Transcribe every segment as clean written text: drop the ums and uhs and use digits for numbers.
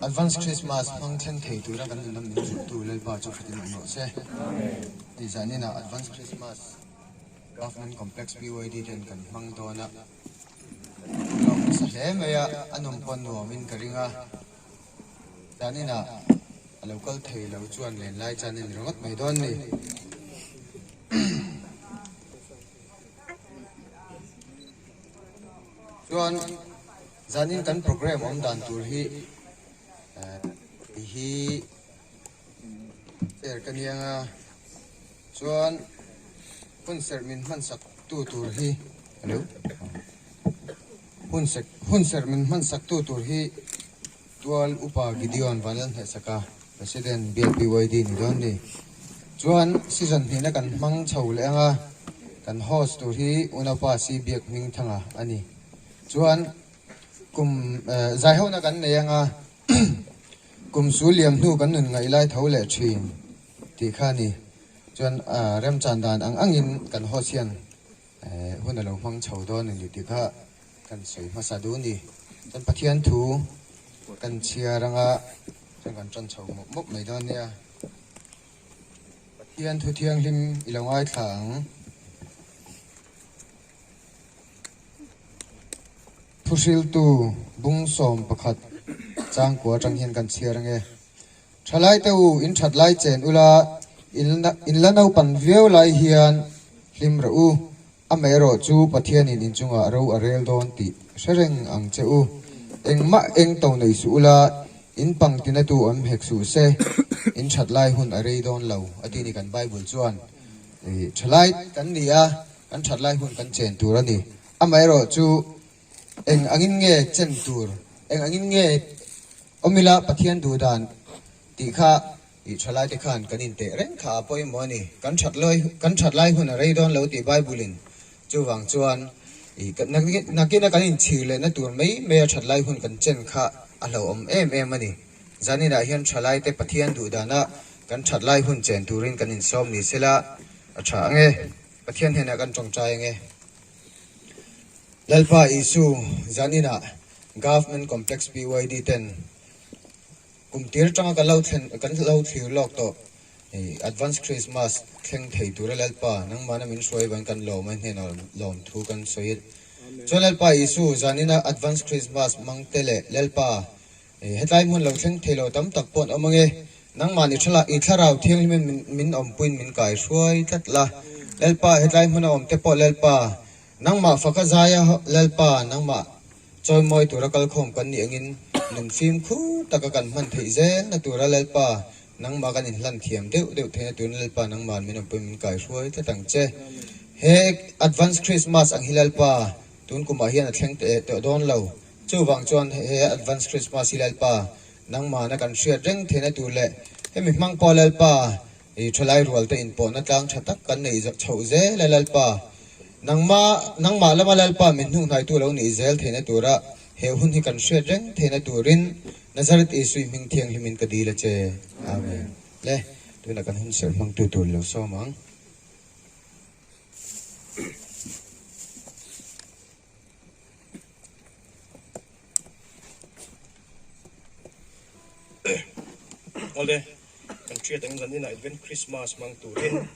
Advance Christmas hmang thleng thei tura kan nunna min zulhtu Lalpa chu hretin awm rawh se. Hei zaninah Advance Christmas Government Complex BYD ten kan hmang dawn a, kan lawm nasa hle mai a, a nawm pawh nuamin ka ring a. Zaninah a lo kal thei lo chuan lenlai chan a ni ringawt mai dawn ni. Chuan zanin kan program awm dan tur hi hi chair ka niang a, chuan hun serh min hman sak tu tur hi hello hun sek hun serh min hman sak tu tur hi Tual Upa Gideon Vanlalhnehsaka, President BLPYD ni dawn ni. Chuan season hnihna kan hmang chho leh ang a, kan host tur hi Unaupa Si Biak Hmingthanga a ni. Chuan kum zaihona kan nei ang a, kum sul liam hnu kan nun ngaih lai tho leh thin tih kha a ni. Chuan remchan dan ang angin kan host hian Hun a lo hmang chho dawn a ni tih kha kan sawi hmasa duh a ni. Chuan Pathian thu kan chhiar anga chuan kan tan chho mawp mawp mai dawn nia. Pathian thu thianghlim i lo ngaithla ang. Thuhriltu bung 11 changkua atang hian kan chhiar ange. Thalai te u, in that lai chen ula, in la naupan viau lai hian hlim rawh u. Amaherawh chu Pathianin in chungah ro a rel dawn tih hre reng ang che u. Engmah eng to nei suh ula, in pang tinatu awm hek suh se, in that lai hun a rei dawn lo, a ti ni kan Bible chuan. Thalai kan ni a, kan that lai hun kan chen tur a ni. Amaherawh chu Eng angin nge chen tur, eng angin nge awm ila Pathian duh dan tih kha i thalaite khan kan inteh reng kha a pawimawh a ni. Kan that lai, kan that lai hun a rei dawn lo tih Bible-in chuvang chuan i nakina kan inchhir lehna tur mai mai a that lai hun kan chen kha a hlauhawm em em a ni. Zaninah hian thalaite Pathian duh dana kan that lai hun chen turin kan insawm ni sela a tha ange. Pathian hnenah kan tawngtai ange. Lalpa Isu zaninah Government Complex PYD ten kum tir atanga kan lo thlen kan lo thlir lawk tawh i Advance Christmas thleng thei tura Lalpa nangmahna min hruai vang kan lawm a hnenah lawm thu kan sawi chuan Lalpa Isu zaninah Advance Christmas mangte leh Lalpa Hetlai hmun lo thleng thei lo tam tak pawh an awm ange. Nangmah ni thala i thlarau thianghlimin min awmpuiin min kai hruai tlat la. Lalpa, hetlai hmuna awm te pawh Lalpa, nangmah faka zaia Lalpa, nangmah chawimawi tura kalkhawm kan nih angin nun fimkhur taka kan hman theih zelna tura Lalpa, nangmah kan inhlan thiam deuh deuh theihna turin Lalpa nangmah min awmpuiin min kai hruai tlat ang che. He Advance Christmas ang hi Lalpa, tun kumah hian a thleng teh dawn lo. Chuvang chuan he Advance Christmas hi Lalpa nangmahna kan hriat reng theihna tur leh hemi hmang pawh Lalpa i thalai rual te inpawhna tlang tha tak kan neih chhoh zel a Lalpa nangma nangmah lama Lalpa min hnuhhnaitu lo nih zel theihna tura he hun hi kan hriat reng theihna turin Nazareth Isui hming thianghlimin ka dil a che. Amen. Le tunah kan hun serh hmangtu tur lo sawm ang. Awle, kan hriat ang zan inah Advent Christmas hmang turin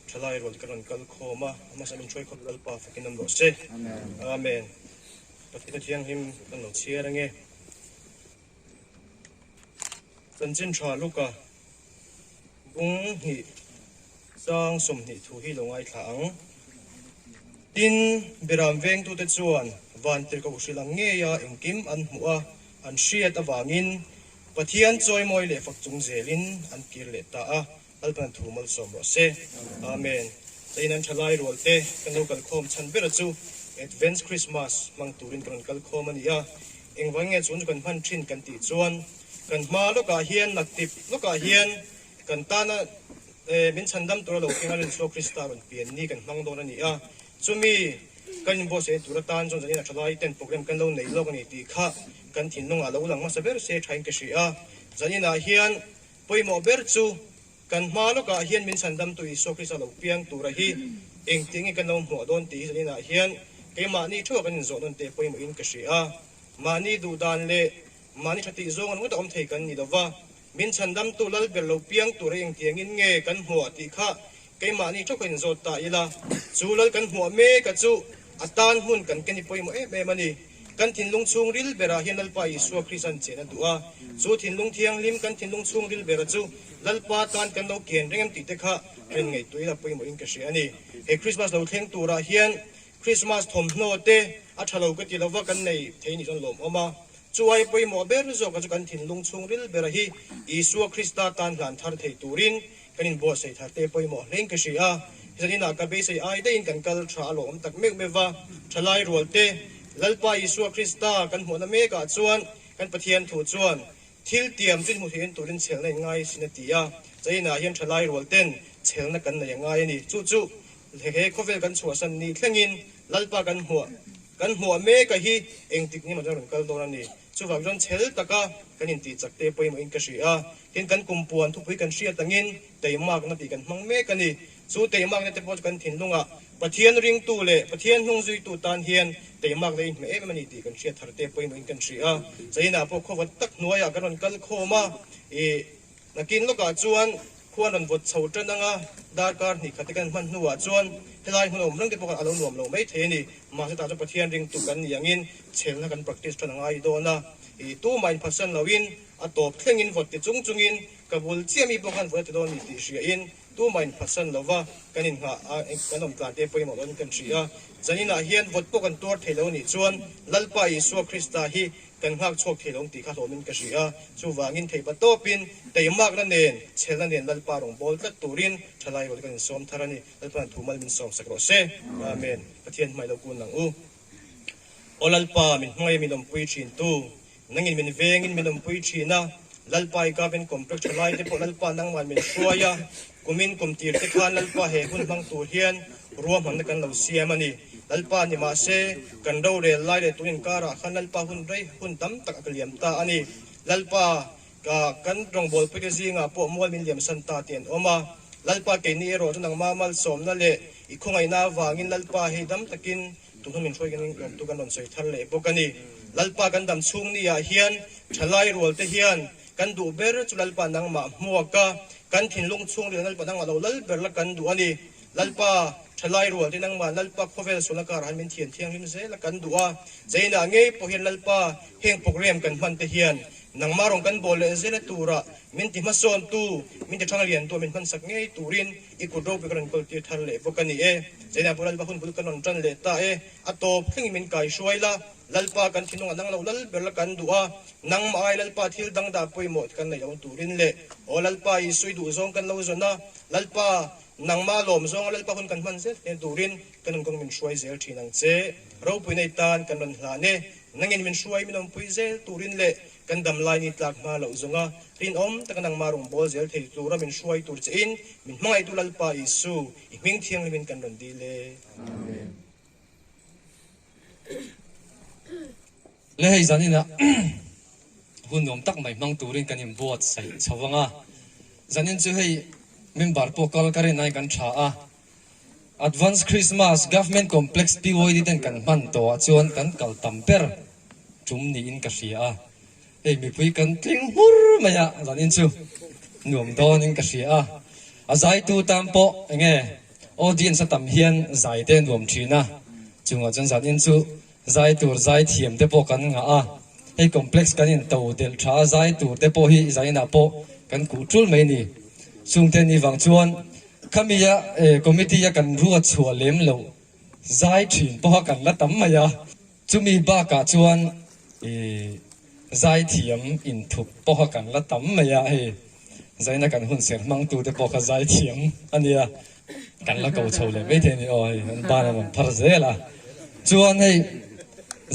thalai rual kan rawn kal khawm a, a hmasa min hruai khawp Lalpa fakin awm rawh se. Amen. Pathian Thianghlim kan lo chhiar ange. Chanchin tha Luka bung hnih chang 20 thu hi lo ngaithla ang. Tin, Beram vengtute chuan vantirhkoh hrilh ang ngeia engkim an hmuh a, an hriat avangin Pathian chawimawi leh fak chung zelin an kir leh ta a. Lalpan thu malsawm rawh se. Amen. Chei nan tha lai rual te kan lo kalkhawm chhan ber a chu Advance Christmas hmang turin kan rawn kalkhawm a ni a. Engvang nge chun chu kan hman thin kan tih chuan kan hma lawkah hian naktip lawkah hian kan tana min chhandam tura lo keng a Rinchhuak Krista rawn pian ni kan hmang dawn a ni a. Chumi kan inbuatsaih tur atan chuan zanin a tha lai ten program kan lo nei lawk a ni tih kha kan thinlungah lo lang hmasa ber se thain ka hria a. Zaninah hian Pawimawh ber chu kan hma lawkah hian min chhandamtu Isua Krista lo piang tura hi engtin nge kan lo hmuah dawn tih hi zaninah hian keimahni theuha kan inzawh nawn teh pawimawhin ka hria a. Mahni duhdan leh Mahni tha tih zawng an ngawt a awm thei kan ni lo va, min chhandamtu lal ber lo piang tur a engtiangin nge kan hmuah tih kha keimahni theuh kha inzawt ta ila. Chu lal kan hmuah mek a chu a tan hmun kan ken i pawimawh em em a ni. Kan thinlung chhung ril berah hian Lalpa Isua Krista'n chen a duh a, chu thinlung thianghlim kan thinlung chhung ril bera chu Lalpa tan kan lo ken reng em tih te kha a inngaihtuah ila pawimawh in ka hria a ni. He Krismas lo thleng turah hian Krismas thawmhnaw te a tha lo ka ti lova kan nei thei nih chuan lawmawm a. Chu ai pawimawh ber zawka chu kan thinlung chhungril bera hi Isua Krista tan hlan thar thei turin kan inbuatsaih thar te pawimawh hlein ka hria a. Hizan inah ka beisei ai daihin kan kal tha a lawmawm tak meuh meuh va. Thalai rual te, Lalpa Isua Krista kan hmuhna mekah chuan kan Pathian thu chuan thil tiam chu inhmu theihin turin chhelna in ngai sin a ti a. China hian thalai rual ten chhelna kan nei a ngai a ni. Chu chu He khawvel kan chhuahsan ni thlengin Lalpa kan hmuah kan hmuah mek a hi engtik ni maw chuan rawn kal dawn a ni. Chuvang chuan chhel taka kan intih chak te pawimawhin ka hria a, tin kan kumpuan thupui kan hriat angin teimakna tih kan hmang mek a ni. Chu teimakna te pawh chu kan thinlungah Pathian ringtu leh Pathian hnung zuitu tan hian teimakna inhmeh em em a ni tih kan hriat thar te pawimawhin kan hria a. China pawh khawva tak hnuaiah kan rawn kal khawm a, ih Nakin lawkah chuan khuan rawn vawt chho tan anga darkar hnih khat te kan hman hnuah chuan helai hmun awm reng te pawh khan a lo nuam lo mai thei a ni. Mahse tah chuan Pathian ringtu kan nih angin chhelna kan practice tan a ngai dawn a, ih tumah inphatsan loin a tawp thlengin vawt ti chung chungin ka bul chiah mi pawh khan vawt a ti dawn ni tih hriain tumah inphatsan lova kan innghah a kan awm tlan te pawimawh dawn kan hria. Zaninah hian vawt pawh kan tuar thei lo nih chuan Lalpa Isua Krista hi Kan nghak chhuak thei lo tih kha hlawmin ka hria. Chuvangin theipa tawpin teimakna nen, chhelna nen Lalpa rawn bawl tlat turin thalai rual kan insawm thar a ni. Lalpa'n thu mal min sawm sak rawh se. Amen. Pathian hmai lo kun ang u. Aw Lalpa, min hmangaih min awmpui thin tu, nangin min vengin min awmpui thin a, Lalpa i Government Complex thalai te pawh Lalpa nangman min hruai a, Kumin kum tir te khan Lalpa he hun hmang tur hian ruahmanna kan lo siam a ni. Lalpa ni mahse, kan rorel lai leh tun inkarah khan Lalpa hun rei hun tam tak a ka liam ta a ni. Lalpa, ka kan rawngbawlpuite zingah pawh mual min liamsan ta tih an awm a. Lalpa keini erawh chu nangma malsawmna leh i khawngaihna avangin Lalpa hei dam takin tun hun min hruai kan lawmtu kan rawn sawi thar leh bawk a ni. Lalpa kan dam chhung ni ah hian thalai rual te hian kan duh ber chu Lalpa nangmah hmuak a, kan thinlung chhung ril Lalpa nangmah lo lal ber la kan duh a ni. Lalpa thalai rual te nangmah Lalpa khawvel sualna karah hian min thian thianghlim zel a kan duh a, Zainah ngei pawh hian Lalpa heng program kan hman te hian nangmah rawn kan bawl leh zel a turah min ti hmasawntu, min ti thangliantu a min hmansak ngei turin I kut ropui ka rawn kawl tir thar leh bawk a ni e. Zainah pawh Lalpa hun bul kan rawn tan leh ta e. A tawp thlengin min kai hruai la, Lalpa kan thinlungah nang lo lal ber la kan duh a, nangmah ai Lalpa thil dang dah pawimawh kan neih lo turin leh aw Lalpa Isui duh zawng kan lo zawn a, Lalpa nangmah lawm zawnga Lalpa hun kan hman zel hnen turin ka nun kawng min hruai zel thin ang che. Ropui nei tan kan rawn hlan e. Nangin min hruai min awmpui zel turin leh Kan dam lai ni tlak hma loh zawnga rinawm taka nangmah rawn bawl zel thei tura min hruai tur che in min hmangaihtu Lalpa Isu i hming thianghlim in kan rawn dil e. Amen. Le hei zanin ah hun nuam tak mai hmang turin kan inbuatsaih chho ang a, zanin chu hei member pawh kal ka rin aiin kan tha a, Advance Christmas Government Complex PYD ten kan hman tawh ah chuan kan kal tam ber tum niin ka hria a, hei mipui kan tling hmur mai a, zanin chu nuam dawnin ka hria a, a zaitu tan pawh enge audience a tam hian zai te nuam thin a, chungah chuan zanin chu zai tur zai thiam te pawh kan ngah a, hei complex kan in to delh tha a zai tur te pawh hi zainah pawh kan kuh tul mai ni, chungte ni vang chuan Khami a committee a kan ruat chhuah lem loh zai thin pawha kan la tam mai a, chumi bakah chuan zai thiam inthup pawha kan la tam mai a, hei zaina kan hun ser hmangtu te pawh kha zai thiam a nia, kan la ko chho leh mai thei a ni aw, hei an ban an rawn phar zel a, chuan hei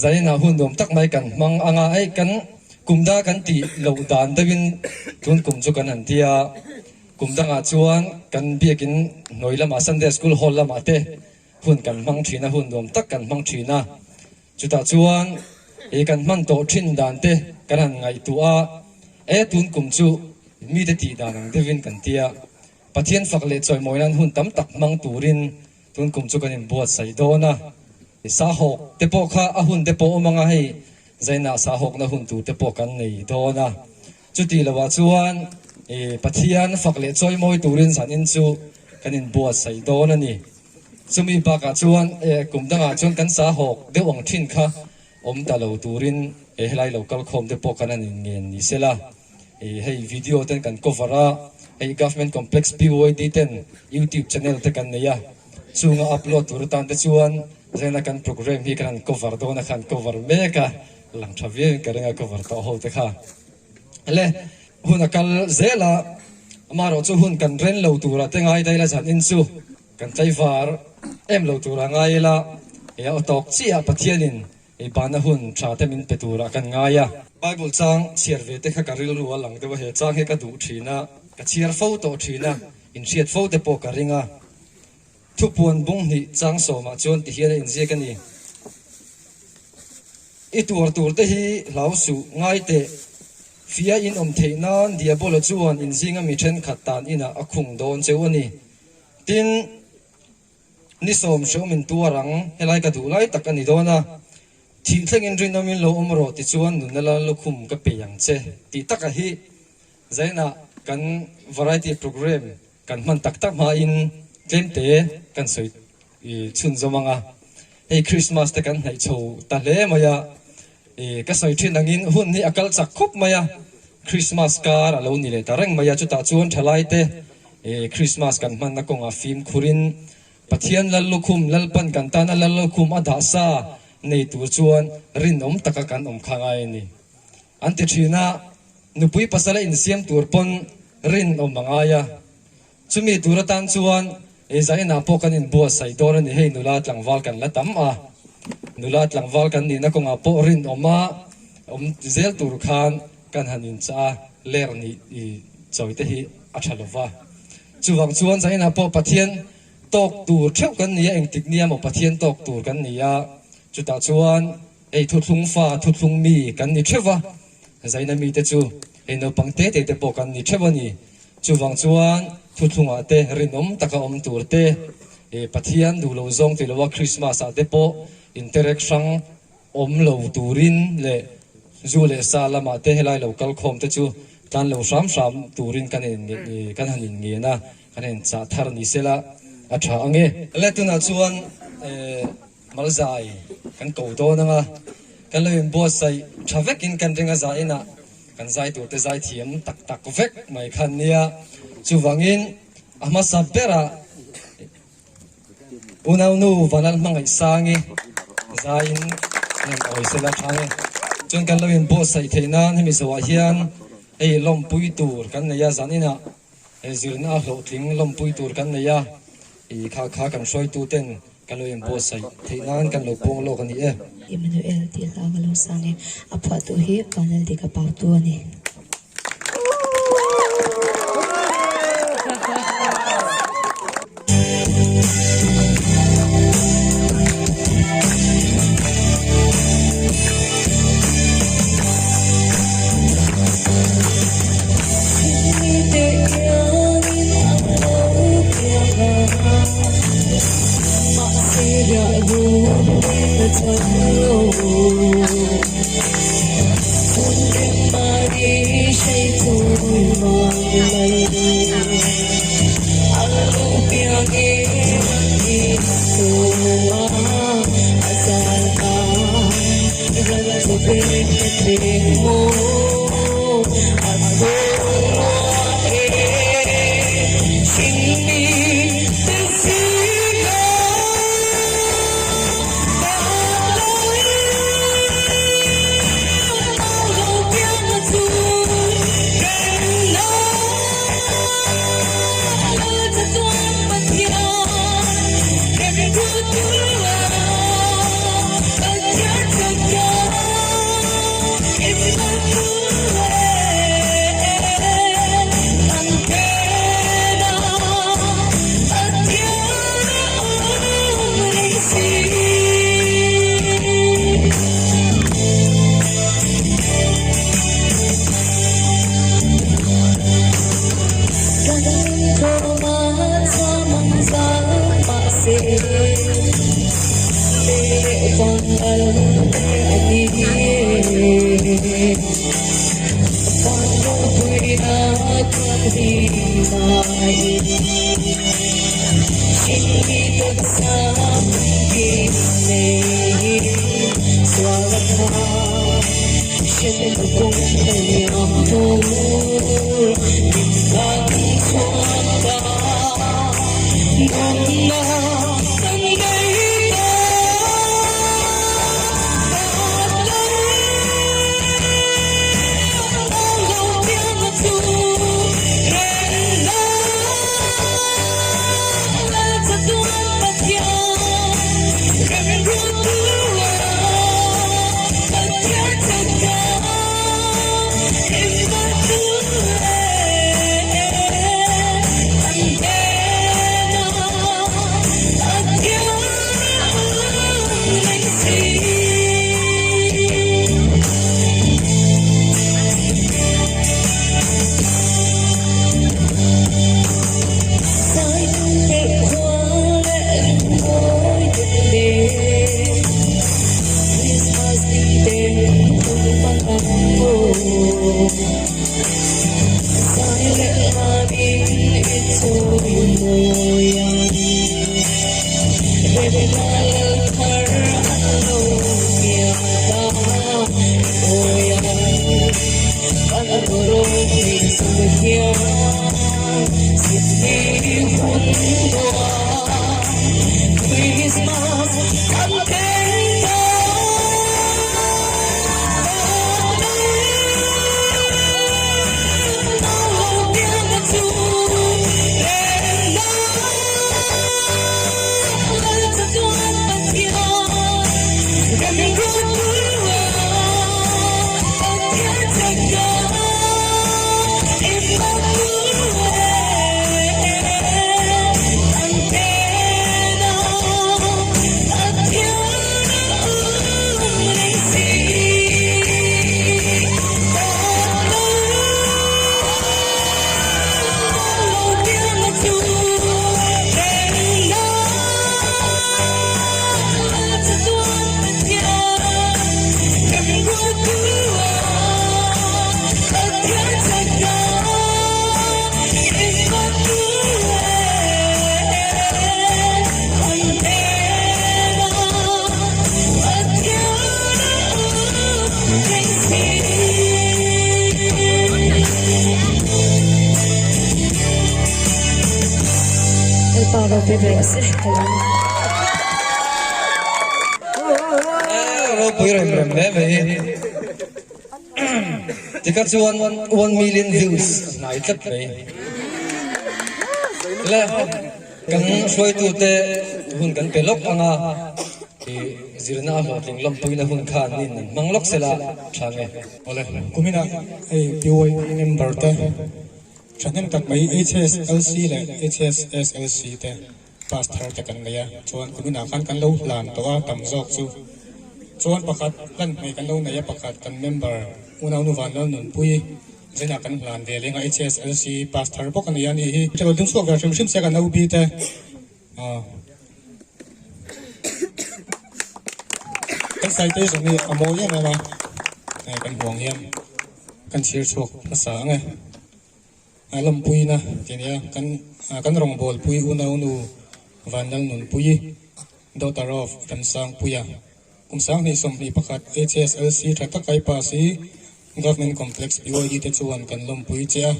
zaina hun nuam tak mai kan hmang ang a, hei kan kum da kan tih loh dan deuhin tun kum chu kan han ti a. Kum dangah chuan kan biakin hnuai lamah Sunday School Hall lamah te hun kan hmang thin a, hun nuam tak kan hmang thin a. Chutah chuan ih kan hman tawh thin dan te kan han ngaihtuah a, e tun kum chu mite tih dan ang deuhin kan ti a. Pathian fak leh chawimawi nan hun tam tak hmang turin tun kum chu kan inbuatsaih dawn a. Sahawk te pawh kha a hun te pawh awm ang a, hei. Zaina sahawkna hun tur te pawh kan nei dawn a. Chuti lovah chuan Pathian fak leh chawimawi turin zanin chu kan inbuatsaih dawn a ni. Chumi bakah chuan kum dangah chuan kan sahawk deuh ang thin kha awm ta lo turin helai lo kal khawm te pawh kan han inngen ni sela. Hei video ten kan cover a, hei Government Complex PYD ten YouTube channel te kan nei a, chunga upload tur atan te chuan Zaina kan programme hi kan han cover dawn a khan cover mek a, lang tha viau in ka ring a cover tawh ho te kha. Le hun a kal zel a, amaherawh chu hun kan ren lo tura te ngai daih la zan in chu kan tlaivar em lo tura ngai ila, he a tawk chiah Pathianin ei bana hun tha te min pe turah kan ngai a. Bible chang chhiar ve te kha ka rilru a lang deuh a, he chang hi ka duh thin a, ka chhiar fo tawh thin a, inhriat fo te pawh ka ring a. Thupuan bung hnih chang sawmah chuan ti hian a inziak a ni. I tuar tur te hi hlau suh, ngai teh. Fia in awm theih nan Diabola chuan inzinga mi thenkhat tan inah a khung dawn cheu a ni. Tin, ni sawm hreuh min tuar ang, helai ka duh lai tak a ni dawn a. Thih thlengin rinawmin lo awm rawh tichuan nunna la lukhum ka pe ang che tih taka hi Zainah kan variety programme Kan hman tak tak hmain tlemte kan sawi chhunzawm ang a, hei Christmas te kan hnaih chho ta hle mai a, ka sawi thin angin hun hi a kal chak khawp mai a, Christmas kar a lo ni leh ta reng mai a, chutah chuan thalai te Christmas kan hmanna kawngah fimkhurin Pathian Lallukhum, Lalpan kan tana Lallukhum a dah sa nei tur chuan rinawm taka kan awm kha ngai a ni an ti thin a. Nupui pasal a insiam tur pawn rinawm a ngai a, chumi tur atan chuan eizainah pawh kan inbuatsaih dawn a ni. Hei nula tlangval kan la tam a, nula tlangval kan nihna kawngah pawh rinawm a awm zel tur khan kan han inchah a, ler nih i chawi te hi a tha lo va. Chuvang chuan zainah pawh Pathian tawk tur theuh kan ni a, engtik nia maw Pathian tawk tur kan ni a, chutah chuan hei thuthlung fa, thuthlung mi kan ni theuh va. Zaina mite chu hei naupang te te te pawh kan ni theuh a ni. Chuvang chuan thuthlungah te rinawm taka awm tur te, Pathian duh lo zawng ti loa Christmas ah te pawh interek hrang awm lo turin leh zu leh sa lamah te helai lo kal khawm te chu tlan lo hram hram turin kan kan han inngen a, kan han inchah thar ni sela a tha ang e. Le tunah chuan Malzai kan ko dawn ang a, kan lo inbuatsaih tha vekin kan ring a zainah kan zai turte zai thiam tak tak vek mai khan nia. Chuvangin a hmasa berah Unaunu Vanal Hmangaihsangi zaiin an rawn awi sela tha ang e. Chuan kan lo inbuatsaih theih nan hemi zawhah hian hei lawmpui tur kan nei a, zaninah He zirna a hlawhtling lawmpui tur kan nei a, i kha kha kan hruaituten kan lo inbuatsaih theih nan kan lo puang lawk a ni e. Emmanuel tih hla ka lo sang e, a phuahtu hi Vanlaldik a pautu a ni. Ropui rem rem hle mai. Tikha chuan 1 million views a hnai tlat mai. Le kan hruaitute hun kan pe lawk anga i zirna a hlawhtling lawmpuina hun khan nin an hmang lawk sela tha nge. Awle, kumina hei PYD member te thahnem tak mai HSLC leh HSSLC te pass thar te kan nei a, chuan kuminah khan kan lo hlan tawh a tam zawk chu. Chuan pakhat hlan hmei kan lo nei a, pakhat kan member unaunu Vanlalnunpui zinah kan hlan ve leng a, HSLC pass thar bawk a ni a nih hi. Lo ding chhuak ve hrim hrim se kan OB te. Kan citation hi a mawi em em a, kan huang hian kan chhir chhuak hmasa ang e. A lawmpuina tih a ni a, kan kan rawngbawlpui unaunu Vanlalnunpuii, daughter of Ramsangpuia, kum 2021 HSLC tha tak ai pass hi Government Complex PYD te chuan kan lawmpui che a,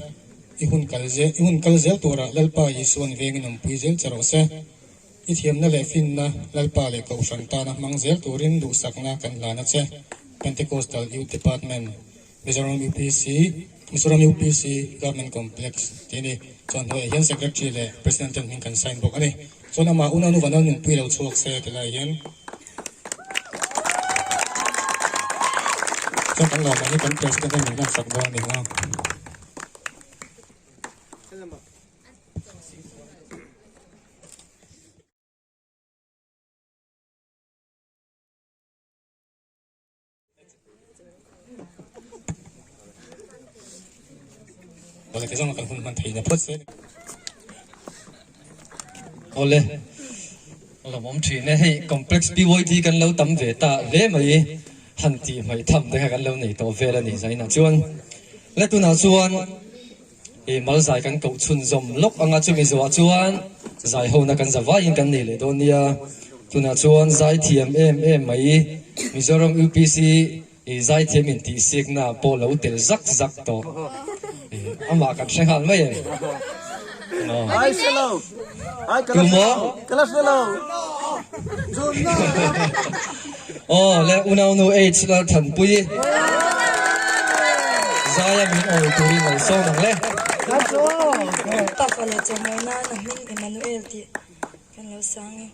i hun kal zel i hun kal zel turah Lalpa Isuan vengin awmpui zel che rawh se. I thiamna leh finna Lalpa leh Kohhran tana hmang zel turin duhsakna kan hlan a che. Pentecostal Youth Department. Mizoram UPC, Mizoram UPC Government Complex tih a ni. Chuan hnuaiah hian Secretary leh President ten hming kan sign bawk a ni. Chuan amah unau Vanal nunpui lo chhuak se ti lai hian chuan kan lawmah hi kan President ten min hmansak dawn a ni ang. Awle, lawmawm thin e. Hei complex BYD kan lo tam ve ta hle mai han tih hmaih tham te kha kan lo nei tawh vel a ni zainah chuan. Le tunah chuan i mal zai kan koh chhunzawm lawk anga chumi zawhah chuan zai hona kan za vaiin kan nei leh dawn nia. Tunah chuan zai thiam em em mai Mizoram UPC i zai thiam intihsikna pawh lo tel zak zak tawh. Amah kan hre nghal mai em? Ai hre lo. Ai ka la hre lo. Ka la hre lo. Aw le unaunu H Lalthanpui zaia min awi turin lo sawm ang le. Pafa leh chawhmawh nan a hming Emmanuel tih kan lo sang e.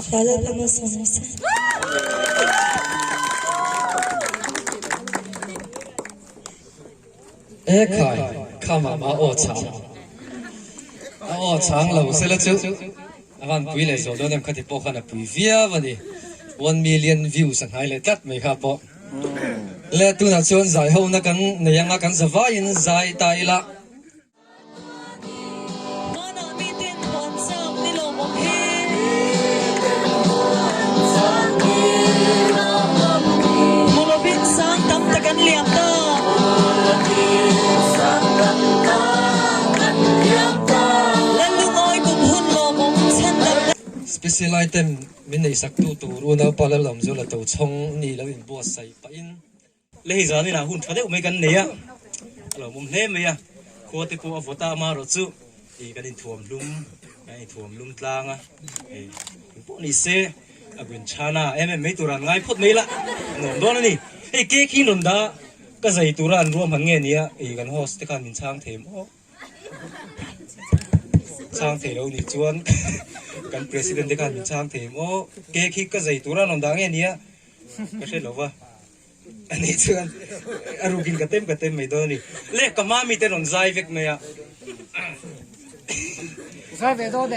Fak hla Lalpa malsawm rawh se. E khai, kham ah ma aw chang. A aw chang lo sela chu a van pui leh zawh dawn em khati pawh khan a pui viau a ni. 1 million views a hnai leh tlat mai kha pawh. Le tunah chuan zai ho na kan nei anga kan zavaiin zai ta ila. Hmanah miten huan chak ni lawmawm hi. Hmulovin sang tam tak an liam ta. Lalungawi kum hun lawmawm chhan dam na. Special item min neihsak tu tur unaupa Lalawmzula Tochhawng ni lo inbuatsaih pahin. Le hei zan inah hun tha deuh mai kan nei a, a lo awm hle mai a, khua te pawh a vawt a, amaherawh chu ih kan inthuam hlum, kan inthuam lum tlang a, hei eng pawh ni se a gwin chhan a, em em mai tur an ngai phawt mai la, a nuam dawn a ni. Hei cake hi rawn dah ka zai tura an ruahman nge nia, ih kan host te khan min chhang thei maw? Chhang thei lo nih chuan kan president te khan min chhang thei maw? Cake hi ka zai tura an rawn dah nge nia ka hre lo va. Ani chuan a rukin ka tem ka tem mai dawn a ni. Le ka hma mite rawn zai vek mai a. Zai ve dawn e.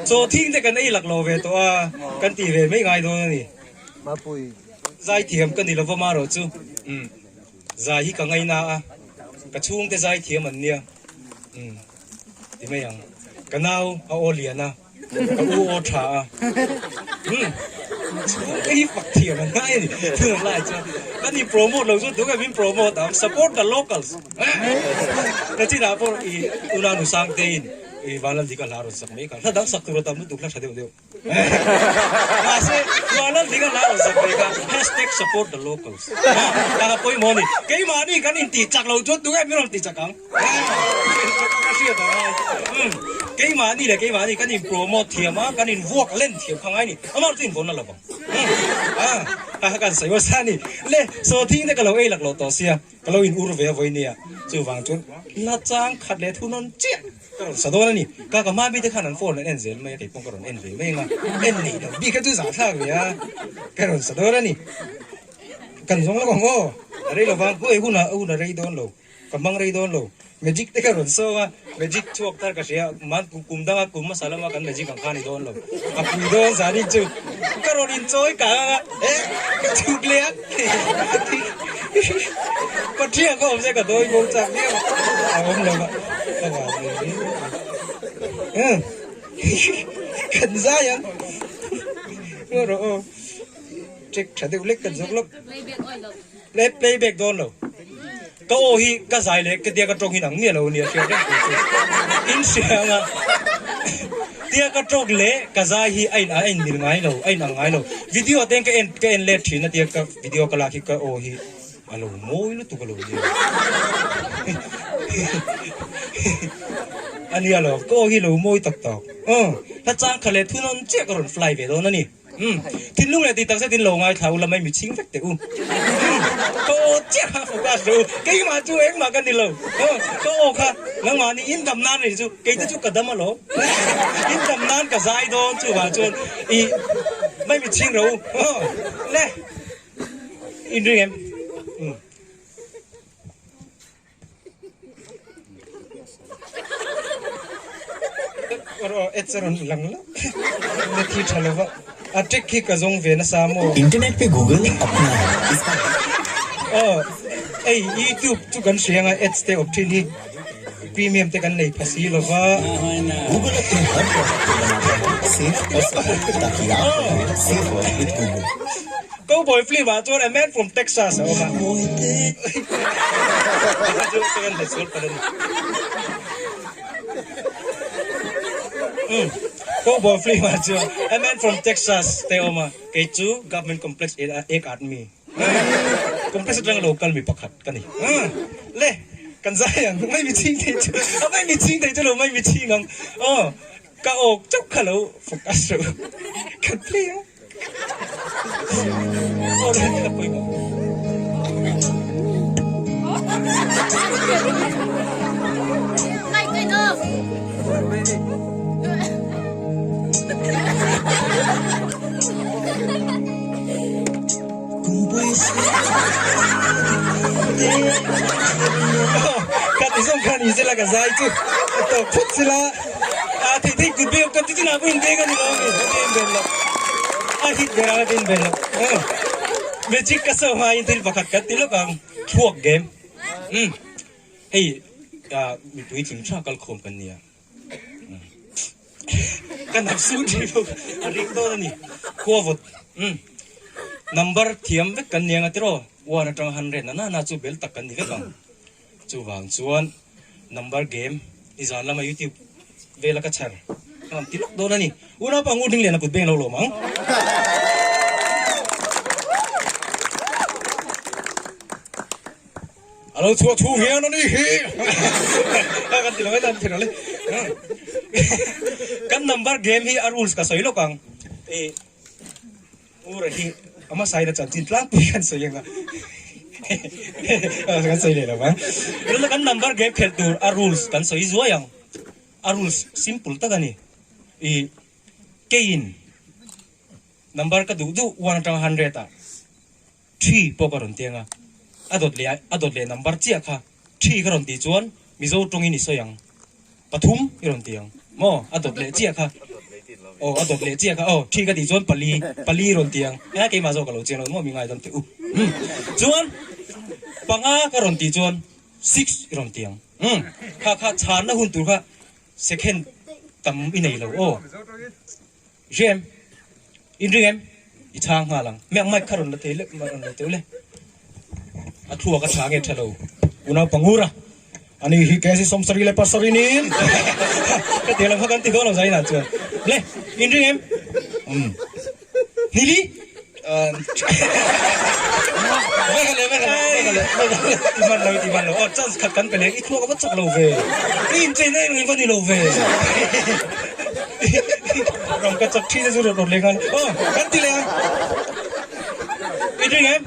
Chaw thing te kan ei lak lo ve tawh a, kan ti ve mai ngai dawn a ni. Mapui. Zai thiam ka ni lova marawh chu umm zai hi ka ngaina a, ka chhungte zai thiam an nia umm ti mai ang. Ka nau a aw lian a. Ka u aw tha a. Umm. Chhungte hi fak thiam an ngai a ni. Thil lai chuan kan in promote lo chu tunge min promote ang. Support the locals. Na chinah pawh i una nu Sangte in i Vanlaldi ka hla rawn sak mai kha. Hla dang sak tur a tam lutuk hla tha deuh deuh. Mahse Vanlaldi ka hla rawn sak mai kha hashtag support the locals. Ka ha pawimawh a ni. Keimahni kan intih chak lo chuan tunge min rawn tih chak ang. Ka hriat ang ai. Keimahni leh keimahni kan in promote thiam a, kan in vuak len thiam kha ngai ni. Amah chu in vawn la lo vang. A kan sawi hmasa a ni. Le sawthing te ka lo ei lak loh tawh sia, ka lo in ur ve a vawi nia. Chuvang chuan la chang khat leh thu nawn chiah ka rawn sa dawn a ni. Ka ka hma mite khan an phone an en zel mai a, kei pawh ka rawn en ve mai ang a. En nei lo bik kha chu zahthlak ve a, ka rawn sa dawn a ni. Kan zawng lawk ang aw. A rei lo vang, huai hunah hun a rei dawn lo. Ka hmang rei dawn lo. Magic te ka rawn sawng a, magic chhuak thar ka hria, man kum danga kum hmasa lama kan magic ang kha ni dawn lo. A pui dawn zanin chu ka rawn inchawi kang ang a, eh ka chhuk leh a, Pathian ka awm se ka dawi bo chak viau a, a awm lo va, ka van ve hle mai. Kan zai ang, ngaw rawh aw, check tha deuh lek kan zawk lawk. Play playback dawn lo. Ka aw hi ka zai leh ka tia ka tawng hi nang miah lo ania hriat reng tur chu. In hria anga tia ka tawng leh ka zai hi a in a in mil ngai lo, a in ang ngai lo. Video te ka en ka en let thin a tia ka video ka lak hi ka aw hi a lo mawi lutuk a lo nia. Ania lo, ka aw hi lo mawi tak tak. Aw, hla chang kha leh thunawn chiah ka rawn fly ve dawn a ni. Umm, thinlung leh tih takzet in lo ngaithla u la mai mi chhing vek teh u. Umm, ka aw chiah kha focus rawh u, keimah chu engmah ka ni lo. Aw, ka aw kha nangmah nih in dam nan a nih chu, keite chu ka dam alawm. In dam nan ka zai dawn chuvang chuan ih mai mi chhing rawh u. Aw, le, in ring em? Umm. Internet pe Google apna hai iska Aw ei YouTube chu kan hria anga ads te awm thin hi premium te kan nei pha si lova. Google apne har product ko banata hai safe aur secure taki aap rahe safe work with Google. Cowboy film ah chuan a man from Texas a awm a. Chu ka kan hlet palh a ni. Umm Cowboy film ah chuan a man from Texas te a awm a, kei chu government complex ek aadmi complex atanga lo kal mi pakhat ka ni. Le kan zai ang mai mi chhing thei chu a mai mi chhing thei chu lo mai mi chhing ang aw ka awk chauh kha lo focus rawh kan play ang. Ka ti zawng khan i zela ka zai chu ka tawk phawt sila a thei thei kut beu ka ti chu na pawh in beng a ni lo mi ka in ben lo a hit ber a ka in ben lo magic ka saw hma in thil pakhat kan ti lawk ang thluak game um hei mipui tling tha kal khawm kan nia Ka nap su tih bawk a ring dawn a ni. Khua vawt umm number thiam vek kan ni ang a tiraw one atanga 100 na na na chu bel tak kan ni vek ang. Chuvang chuan number game i zan lama youtube vela ka chhar ka rawn ti lawk dawn a ni. Unaupa ngur ding lian a kut beng lo lawm ang. A lo chhuah chhung hian a ni hi. Kan ti lo mai tan thil le. Kan number game hi a rules ka sawi lawk ang. E ura hi ama sai na chanchin tlangpui kan sawi anga. Kan sawi leh lo ang. Tuna kan number game khelh tur a rules kan sawi zuai ang. A rules simple tak a ni. I keiin number ka duh duh 1 atanga 100 ah Thi pawh ka rawn ti anga, a dawt leh a dawt leh number chiah kha thi ka rawn tih chuan Mizo tawngin i sawi ang, pathum i rawn ti ang maw, a dawt leh chiah kha aw a dawt leh chiah kha aw thi ka tih chuan pali pali i rawn ti ang, eng keimah zawk ka lo chiang lo maw mi ngaidam teh u umm chuan panga ka rawn tih chuan six i rawn ti ang umm kha kha chhanna hun tur kha second tam i nei lo aw. Hrem, in ring em? I chhang nghal ang. Miang mic kha rawn la thei leh rawn la teuh le. A thluak a tha nge tha lo. Unau pangura. Ani hi kesi sawmsarih leh pasarih niin. Ka ti lam kha kan ti dawn lo zainah chuan. Le, in ring em? Um. Nili? Ti man lo, ti man lo. Aw, chance khat kan pe leh. I thluak a va chak lo ve. I inchei na eng eng va ni lo ve. Ram ka chak thin a chu rawt rawt leh nghal. Aw, kan ti leh ang. I ring em?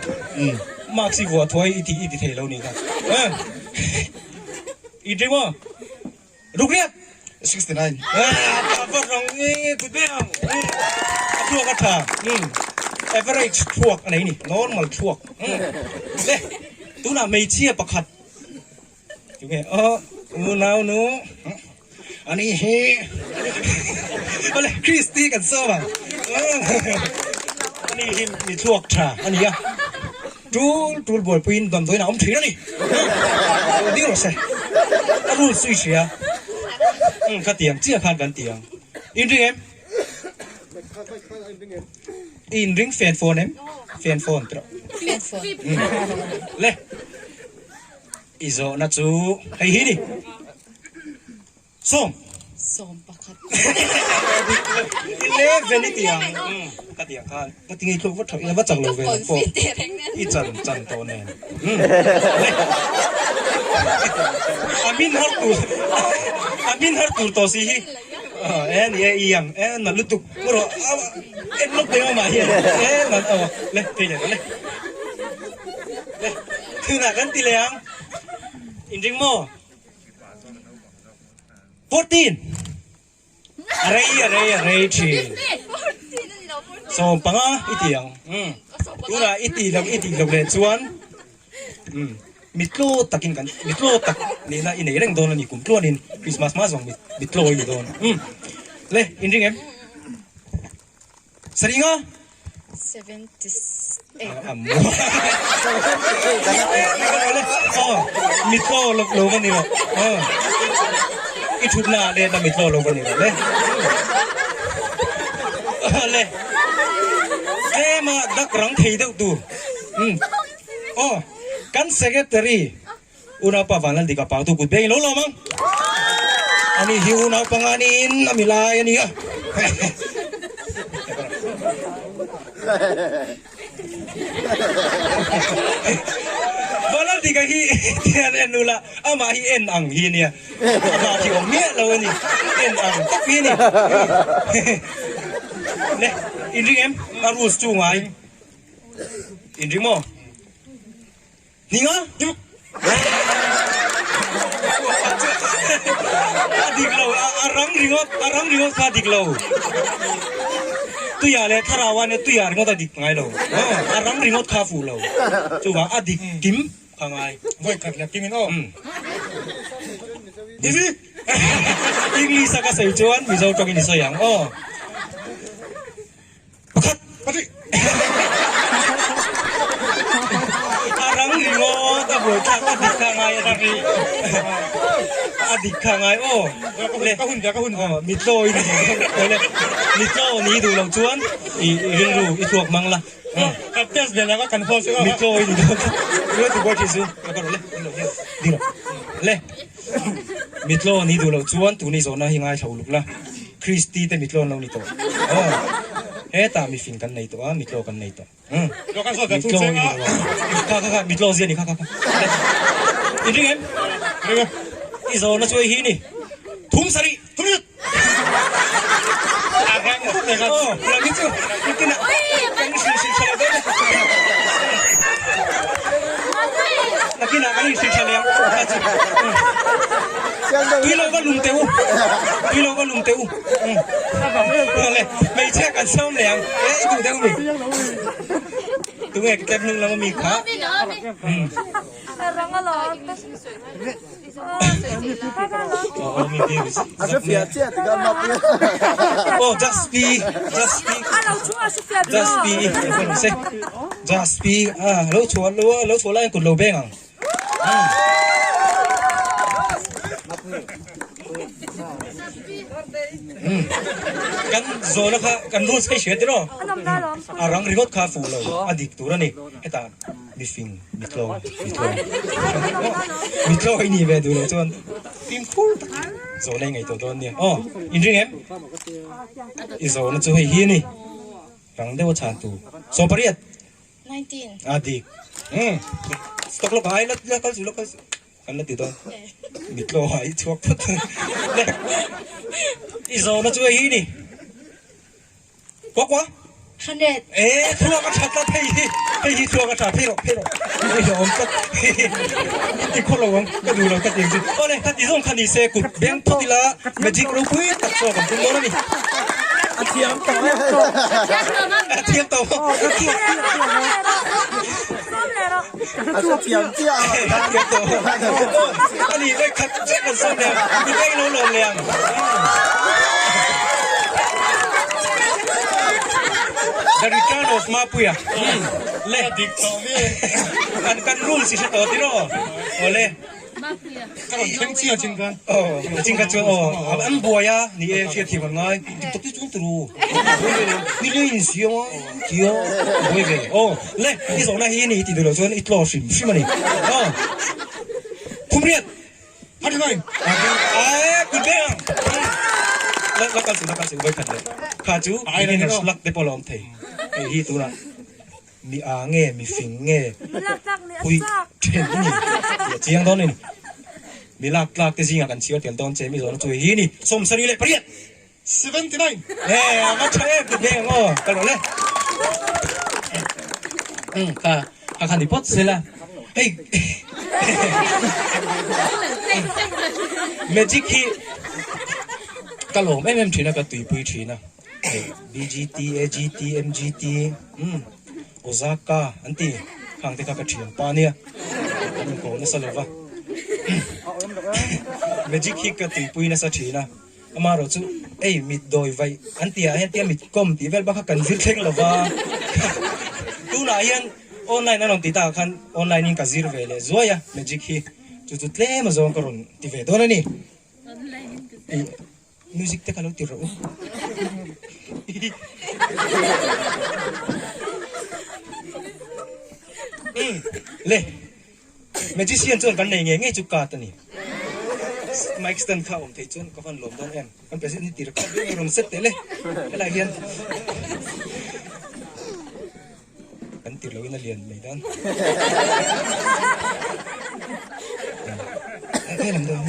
Marks i vuah thuai i ti i ti thei lo ni kha. I ring maw? Rukriat! 69. Ah, va rang e, kut be ang. A thluak a tha. Average thluak a nei ni, normal thluak. Le, tunah hmeichhia pakhat. Tunge, oh, unau nu. Ani hi. Ole, Christy kan sawm ang. Ani hi mi thluak tha a ni a. Tul tul buaipuiin damdawiin a awm thin a ni. Ding rawh se. A rules chu i hria. Umm ka tiang chiah khan kan tiang. In ring em? I in ring fan phone em? Fan phone tawh. Fan phone. Le. I zawhna chu hei hi ni. Sawm. 11. 11 i ti ang. Ka ti ang khan. Ka ti ngei thluk va tha ila va chak lo ve ang pawh. I chan chan tawh nen. A min har tur a min har tur tawh si hi. E ni e i ang e nalh lutuk. Mu rawh en lawk deuh amah hian e nalh aw le phei leh le. Le thunah kan ti leh ang. Inring maw? 14 A rei a rei a rei thin. 15 i ti ang. Umm tunah i tih loh i tih loh leh chuan umm mitlo takin kan mitlo tak nihna i nei reng dawn a ni kum tluanin Christmas hma zawng mitlo i ni dawn. Umm le in ring em? Saringa? 78. Mitlo lo lo va ni lo. I thutna ah let a mitlo lo va ni lo le. Le. Tlema dak rang thei deuh tur. Aw, kan secretary Unaupa Vanlaldika Pautu kut beng i lo lawm ang. Ani hi unaupa nga niin a mi lai a ni a. Vanlaldika hi tian en ula amah hi en ang hi a nia. Amah hi awm miah lo a ni. En ang tak hi a ni. Le, inring em? A rules chu ngai. Inring maw? Ninga? A dik lo, a rang ringawt, a rang ringawt kha a dik lo. Tuiah leh thlarau ah nia tuiah ringawt a dik ngai lo. A rang ringawt kha a fuh lo. Chuvang a dik kim kha ngai. Vawi khat leh kim in aw. Busy. English a ka sawi chuan Mizo tawngin i sawi ang aw. Pakhat. Pahnih. A rang ringawt a buaithlak a dik kha ngai a ri. A dik kha ngai aw. Le ka hun ve ka hun ve. Mitlaw i ni le. Mitlaw ni duh lo chuan i rilru i thluak mang la. Ka test ve leh kan host aw. Mitlaw i ni duh. Ilo ti buai thin su. Ka rawh le. Ilo hian. Ding rawh. Le. Mitlaw ni duh lo chuan tuni zawhna hi ngaithla uluk la. Christy te mitlaw an lo ni tawh. Aw. Hetah mifing kan nei tawh a, mitlaw kan nei tawh. Umm. Mitlaw i ni lo a. Kha kha kha, mitlaw zia ni kha kha kha. I ring em? Ring e. I zawhna chu hei hi ni. Thum sarih. Thum riat. A rang khawp mai kha. Aw, rang hi chu nitin ah kan hrilh hrilh tha lo dawn e. Nakinah kan inhrilh tha leh ang kha chu. Tui lo va lum teh u, tui lo va lum teh u. Le, hmeichhia kan sawm leh ang. E, i duh deuh mi? Tunge ka tlem hnung lam ami kha? Oh, just be, just be. Just be, just be. Ah, lo chhuah lo, lo chhuah lai kut lo beng ang. Kan zawhna kha kan rules kha i hria tiraw? A rang ringawt kha a fuh lo, a dik tur a ni. Hetah mifing, mitlaw, mitlaw, mitlaw i nih ve duh loh chuan fimkhur takin zawhna i ngaihtuah dawn nia. Aw, inring em? I zawhna chu hei hi a ni, rang deuha chhan tur. 18. 19. A dik. Umm. Stock lawk ai la la kal su la kal su. Kan la ti dawn. Mitlaw ah i chhuak phawt. Le. I zawhna chu hei hi ni. Kwa kwa. 100. E thluak a that la phei hi. Hei hi thluak a tha phei rawh phei rawh. Hei hi a awm tlat. Min ti khawr lo ang ka duh lo ka ti ang chu. Awle ka ti zawng kha ni se kut beng phawt ila magic ropui tak chu a kan tum dawn a ni. A thiam tawh e. A thiam tawh maw? A hre thiam chiah a. A thiam tawh maw? A ni vek khat chiah kan sawn leh ang. Mi vek lo lawm leh ang. The return of Mapuia. Le. Kan kan rules i hre tawh tiraw? Awle. Ka rawn thleng chiah chin khan. Aw, chin kha chuan aw, an buai a, ni e, hriat thiam an ngai. Dik tak te chuan turu. Ni le in siam a, tia, buai ve. Aw, le, i zawhna hi ni tih duh loh chuan i tlaw hrim hrim a ni. Aw, Khumriat. 39. Ae, kut beng ang. La, la kal su, la kal su, vawikhat leh. Kha chu, beginner's luck te pawh la awm thei. Hei hi tunah. Mi a nge, mi fing nge, hui then i ni tih a chiang dawn a ni. Mi lak tlak te zingah kan chhiar tel dawn che mi zawhna chu hei hi a ni, 78! 79! E, a va tha em tih hmel ang aw, ka lo le. Umm, kha, kha kha ni phawt sela. Hei, magic hi ka lawm em em thin a, ka tuipui thin a. Hei, BGT, AGT, MGT, Umm, Ozaka an ti, khang te kha ka thian pa ania, an inkawm nasa lo va. Magic hi ka tuipui nasa thin a, amaherawh chu ei mit dawi vaih an tih ah hian tia mit kawm tih vel bak kha kan zir thleng lo va. Tunah hian online an rawn ti takah khan online in ka zir ve leh zuai a magic hi, chu chu tlem azawng ka rawn ti ve dawn a ni. Music te kha lo ti rawh u. Le magician chuan kan nei ngei ngei chu kat a ni. Mic stand kha awm thei chuan ka van lawm dawn em. Kan president hi tir kha viau rawn set teh le. Helai hian kan tir loin a lian mai dan. He lam dawn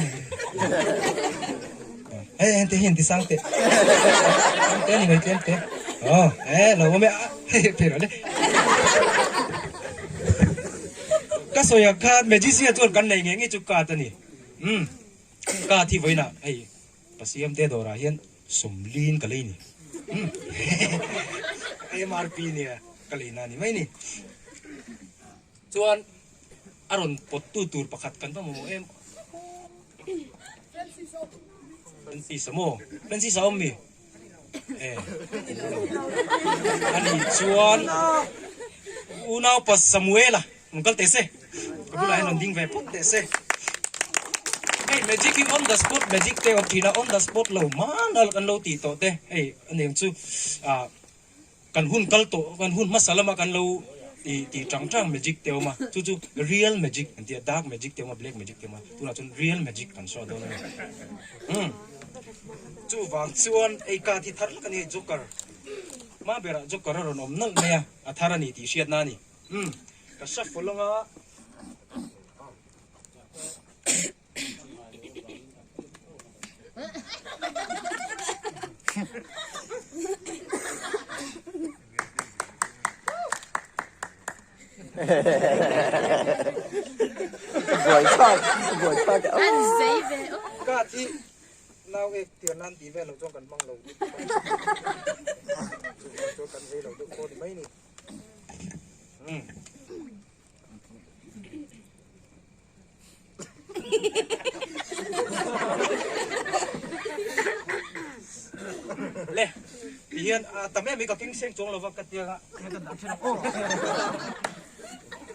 he lam te hian ti sang te te ni mai tlem te oh e lo awm e a pe rawh le ka sawi ang khan magician chuan kan nei ngei ngei chu kat a ni um kat hi vawiinah hei Pasiam te dawrah hian sawmlin ka lei ni. MRP nia ka leina ni mai ni. Chuan a rawn pawt tu tur pakhat kan va mamawh em? Francis a maw? Francis a awm mi? E. Ani chuan unaupa Samuela rawn kal teh se. Ka bulah hian rawn ding ve phawt teh se. Hei magic hi on the spot magic te awm thin a, on the spot lo hman a kan lo tih tawh te hei ani ang chu ah Kan hun kal tawh, kan hun hmasa lama kan lo ti ti tang tang magic te awm a, chu chu real magic an ti a, dark magic te awm a, black magic te awm a, tunah chuan real magic kan sawi dawn a ni. Umm chuvang chuan ei card hi thar lak a ni hei joker, hma berah joker a rawn awm nalh mai a, a thar a ni tih hriatna a ni. Umm ka shuffle anga. Card hi nau ek tir nan tih vel lo chuan kan hmang lo chu kan zei lo deuh pawh ni mai ni. Le ti hian a tam em mai ka keng seng chuang lova ka tia a ka dah then ang aw.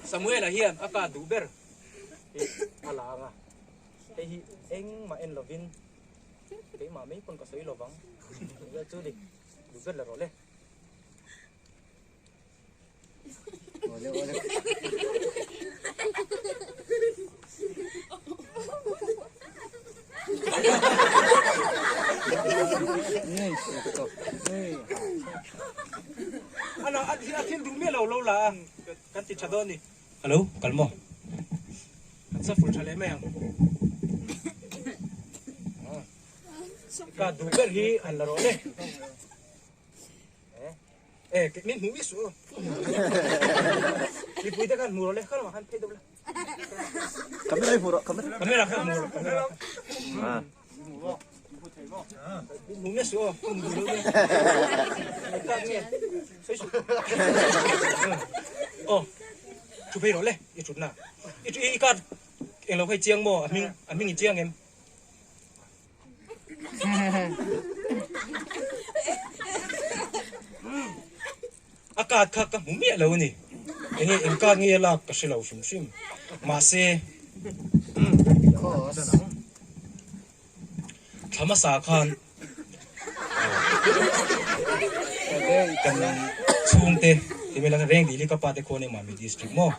Samuela hian a ka duh ber hi a la ang a, hei hi engmah en lovin keimah mai pawn ka sawi lovang chu ni duh ber la rawh le. Ana a thil duh miah lo lo la a kan ti tha dawn ni. Hello kal maw? Kan sa ful tha leh mai ang. Ka duh ber hi han la rawh le. Eh, min hmu mi su. Mipui te khan hmu rawh le, kha lamah khan phei deuh la. Camera hi hmu rawh, camera. Camera kha hmu rawh, camera. Min hmu mi su aw, hmu duh lo le. Tak nge, sawi su. Aw, thu phei rawh le, i thutna. I i card englo kha i chiang maw, a hming, a hming i chiang em? A card kha ka hmu miah lo a ni. Enge eng card nge a lak ka hre lo hrim hrim. Mahse thla hmasa khan kan chhungte ti mai la Rengdil hi ka pa te khawn emaw Mami district maw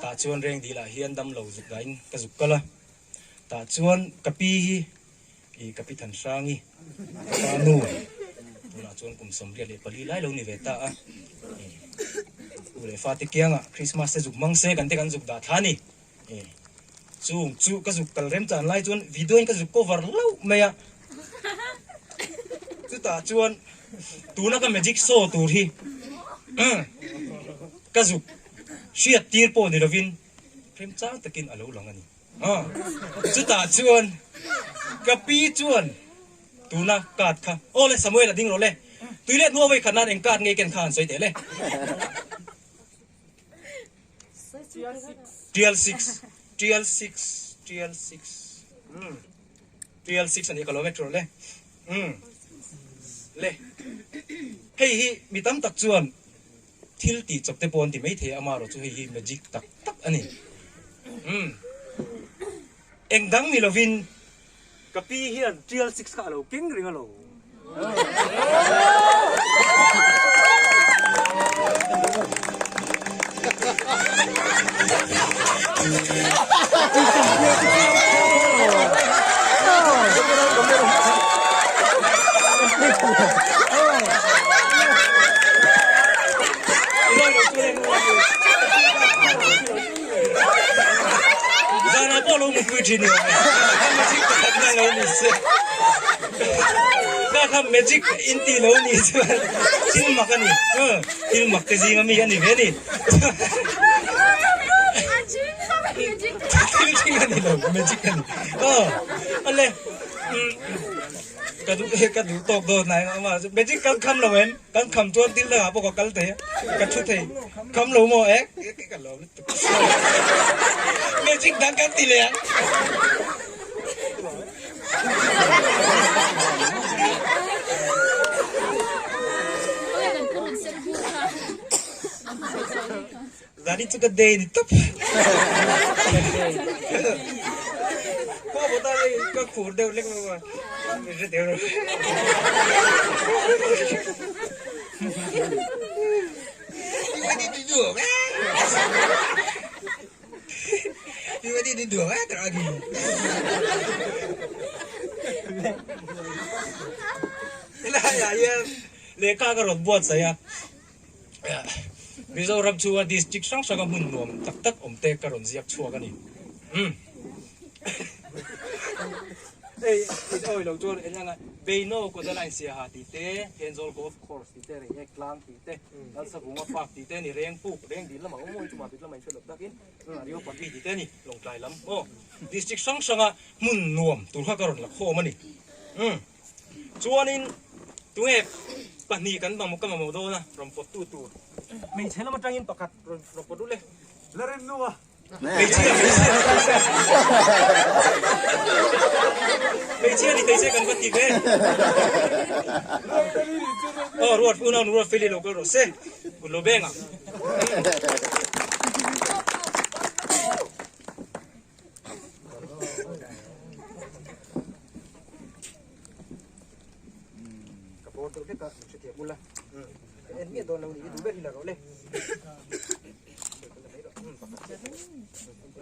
tah chuan Rengdil ah hian damlo zuk dahin ka zuk kal a. Tah chuan ka pi hi i ka pi Thanhrangi ka pa nu tunah chuan kum 84 lai lo ni ve ta a, u leh fate kiangah Christmas te zuk hmang se kan te kan zuk dah thla a ni. Chung chu ka zuk kal rem chan lai chuan video in ka zuk cover hlauh mai a, chutah chuan tuna ka magic show tur hi ka zuk hriat tir pawh ni lovin remchang takin a lo lang a ni. Chutah chuan ka pi chuan tuna card kha aw le Samuel a ding rawh le tui leh hnuah vawikhat nan eng card nge ken kha han sawi teh le Trial 6 Trial 6 Trial 6 Trial 6 a nih ka lo vek rawh le le hei hi mi tam tak chuan Thil tih chawp te pawh an ti maithei a, amaherawhchu hei hi magic tak tak a ni. Umm. Eng dang ni lovin ka pi hian trial six kha a lo keng reng a lo. Zana pawh lo mutpui thin ni awm e. Kha magic pakhat na lo ni se. Kha kha magic in tih lo ni chuan thil mak a ni. Thil mak te zinga mi a ni ve ni. Thil thing a ni lo magic a ni. Aw ale. Ka duh e ka duh tawk dawn nai ama chu magic kan kham lo em kan kham chuan thil dangah pawh ka kal thei a ka thu thei kham lo maw e ka lawm lutuk magic dang kan ti leh ang. Zani chu ka day ni tawp. Khaw bawta hei ka khur deuh lek mai a, min hre teh rawh. Helaiah hian lehkha ka rawn buatsaih a. Mizoram chu a district hrang hranga hmun nuam tak tak awm te ka rawn ziak chhuak a ni. Umm. Hei in awi lo chuan eng anga Beino Kodaline Siaha tih te, Thenzawl Golf Course tih te, Reiek Tlang tih te, Lalsavunga Park tih te a ni, Rengpuk, Rengdil lamah awm awm chumah tih lamah inhriat loh takin Areopagi tih te a ni, Lawngtlai lam aw. District hrang hranga hmun nuam tur kha ka rawn la khawm a ni. Umm. Chuanin tunge pahnih kan mamawh ka mamawh dawn a rawn pawt tu tur hmeichhe lam atangin pakhat rawn rawn pawt ul e. La rem nu a. Hmeichhia hmeichhia hmeichhia ni thei se kan va ti ve. Aw ruat unau nu ruat feli lo kal rawh se kut lo beng ang. Ka bawr deuh hlek a, min hrethiam ula. Ka en miah dawn lo ni, i duh ber hi la rawh le.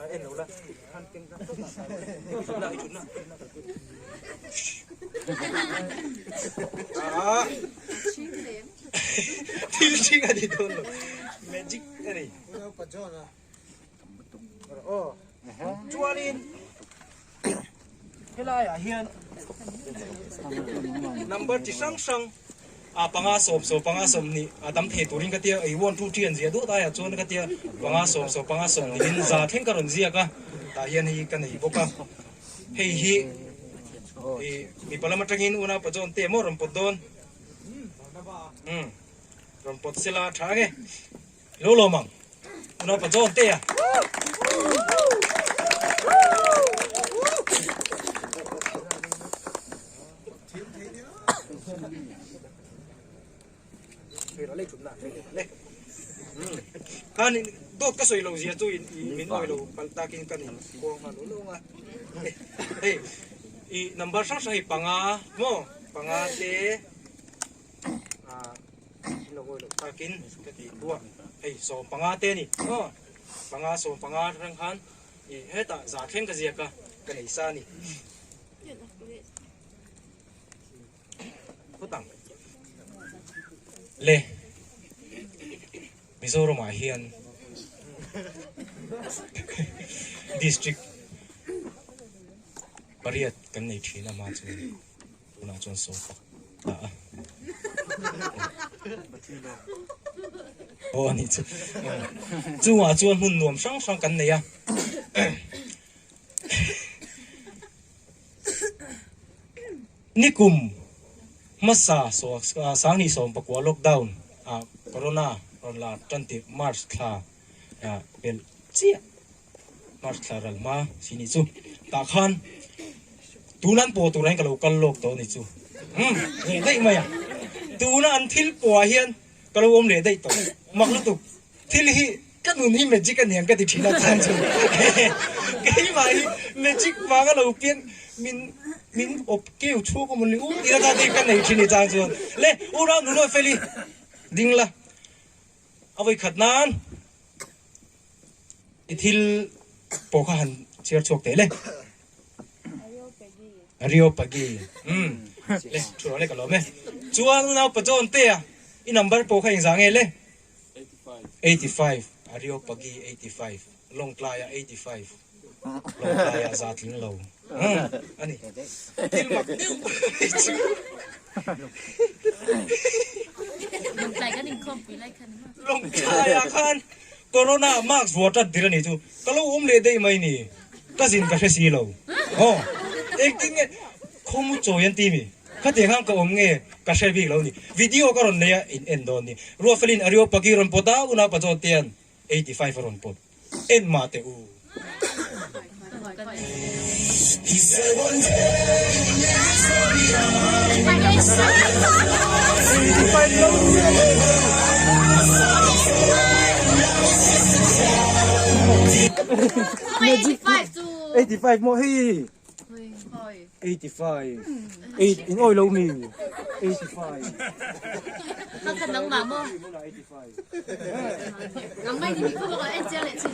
En lo la, khan keng zak zak a. I thutna, i thutna. Ah. Thil hring a ni dawn lo. Magic a ni. Chuanin helaiah hian number chi hrang hrang a panga sawm sawm panga sawmhnih a tam thei turin ka tia ei one two three an ziah duat aiah chuan ka tia panga sawm sawm panga sawmhnihin za thleng ka rawn ziak a tah hian hei ka nei bawk a hei hi ih mipa lam atangin unau pazawn te maw rawn pawt dawn umm rawn pawt sela a tha ange. Lo lawm ang. Unau pa John te a. Khan dawt ka sawi lo zia chu in min awi lo pal takin kan in kuang nghal lo lo nga. Hei i number hrang hrang hi panga maw panga te takin ka tih buak hei 15 te a ni aw panga 15 atang khan ih hetah za thleng ka ziak a ka nei sa a ni phawt ang le Mizoram ah hian district pariat kan nei thin a mah chu. Tunah chuan sofa a dah a. Aw ani chu. Chungah chuan hmun nuam hrang hrang kan nei a. Nikum hmasa sangni 19 lockdown ah corona rawn la tan tirh March thla pelh chiah. March thla ral hma si nih chu tah khan tuna an pawh turah hian ka lo kal lawk tawh a ni chu umm leh daih mai a tuna an thil pawhah hian ka lo awm leh daih tawh mak lutuk thil hi ka nun hi magic a niang ka ti thin a chuan chu keimah hi magic vanga lo piang min min awp keu chhuak awm ni u tih na te ka nei thin ni chang chuan le u rau nu ruat feli ding la a vawi khat nan. I thil pawh kha han chhiar chhuak teh le. Areopagi. Umm. Le, thu rawh le ka lawm e. Chuan naupa John te a, i number pawh kha engzah nge le? 85. Areopagi 85. Lawngtlaiah 85. Lawngtlaiah za tling lo. Umm. A ni. Thil mak deuh mai chu. Lawngtlai kan inkhawmpui lai khan. Lawngtlaiah khan Corona mask vuah tat dir a nih chu ka lo awm leh daih mai ni, ka zin ka hre si lo. Aw, engtin nge khawmu chawi an ti mi? Khatiang khan ka awm nge ka hre bik lo ni. Video ka rawn nei a, in en dawn ni. Ruafelin Areopagi rawn pawt a, unau Pazawn te hian 85 a rawn pawt. En mah teh u. Magic 85 maw hei 85 8 in oi lo mi 85 Ka nang ma mo. Nang mai ni mi ko ba en chiang le chin.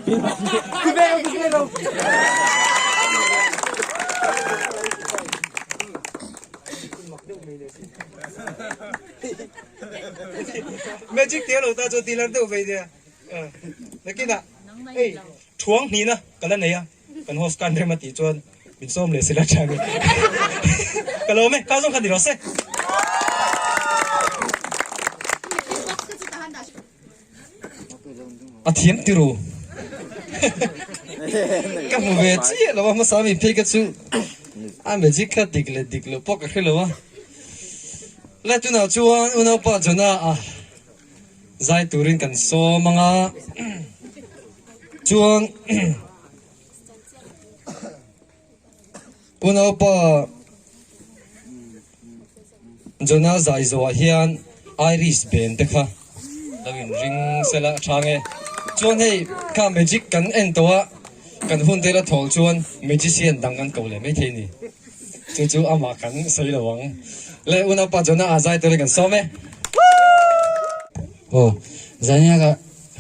Ti ve lo ti ve lo. Magic te lo ta chu ti lar deuh vei nia. Nakinah hei thuang hnihna ka la nei a. Kan host kan rem a tih chuan min sawm leh sila tha nge. Ka lawm e, ka zawng kha ni rawh se. A thiam tiru. Ka hmu ve chiah lo a hmasa mi phei ka chu a magic kha dik leh dik loh pawh ka hre lo a. Le tunah chuan unaupa Jonah a Zai turin kan sawm ang a, chuan unaupa Jonah zai zawhah hian Irish band te kha lo inring sela a tha nge. Chuan hei kha magic kan en tawh a, kan hun te la thawl chuan magician dang kan ko leh maithei a ni. Chu chu amah kan sawi lo ang. Le unaupa Jonah a zai turin kan sawm e. Aw, zania ka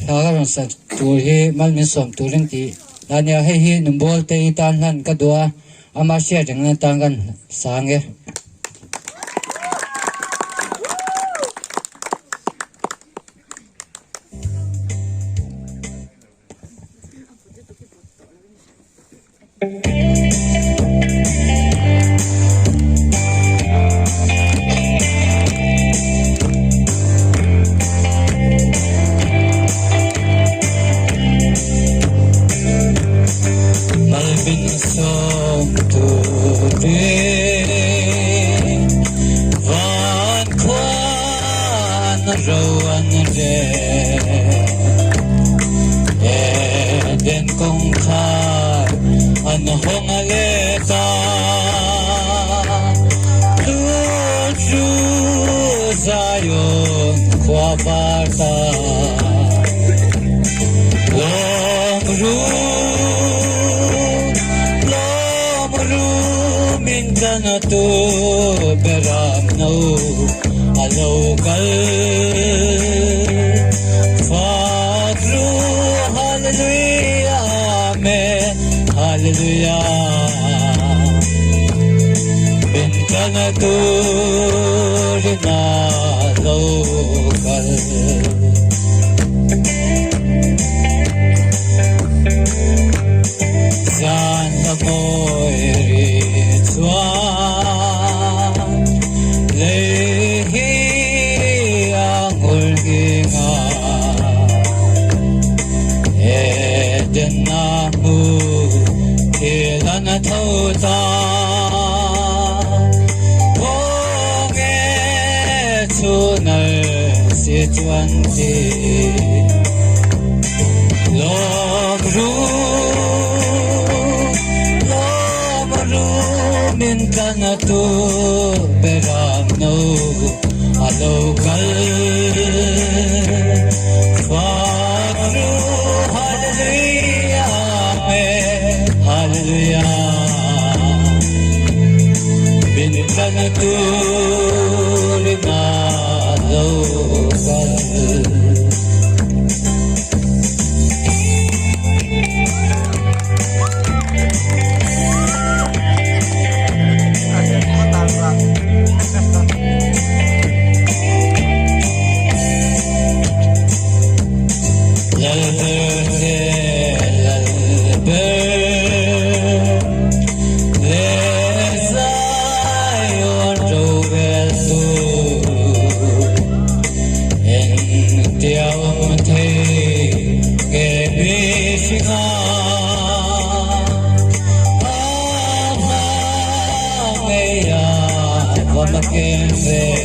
hla ka rawn sa tur hi mal min sawm turin tih la nia, hei hi Numbawl te i tan hlan ka duh a, ama hriat reng nan tan kan sang e.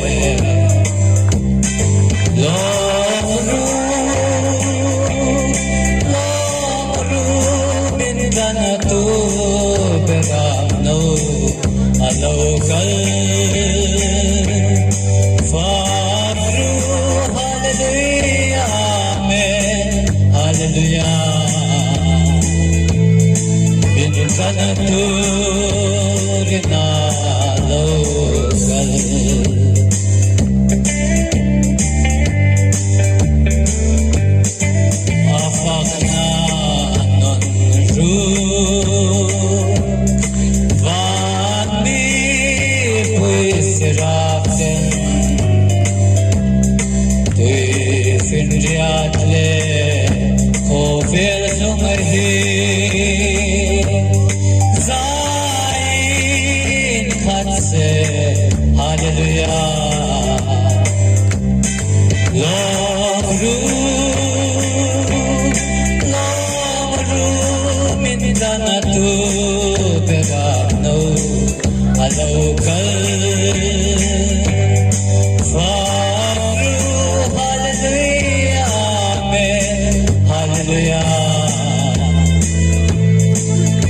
ve. Lawm ru, lawm ru, min tlan tu beram no a lo kal. Fak ru, Hallelujah, Amen, Hallelujah. Min tlan turin a lo kal. A fakna nawn ru, van mipui sirap ten, tui finriat leh khawvel chung hi zaiin khat se, Hallelujah. Lawm ru, lawm ru, min dan a tu berah no a lo kal. Fak ru, Hallelujah, Amen, Hallelujah.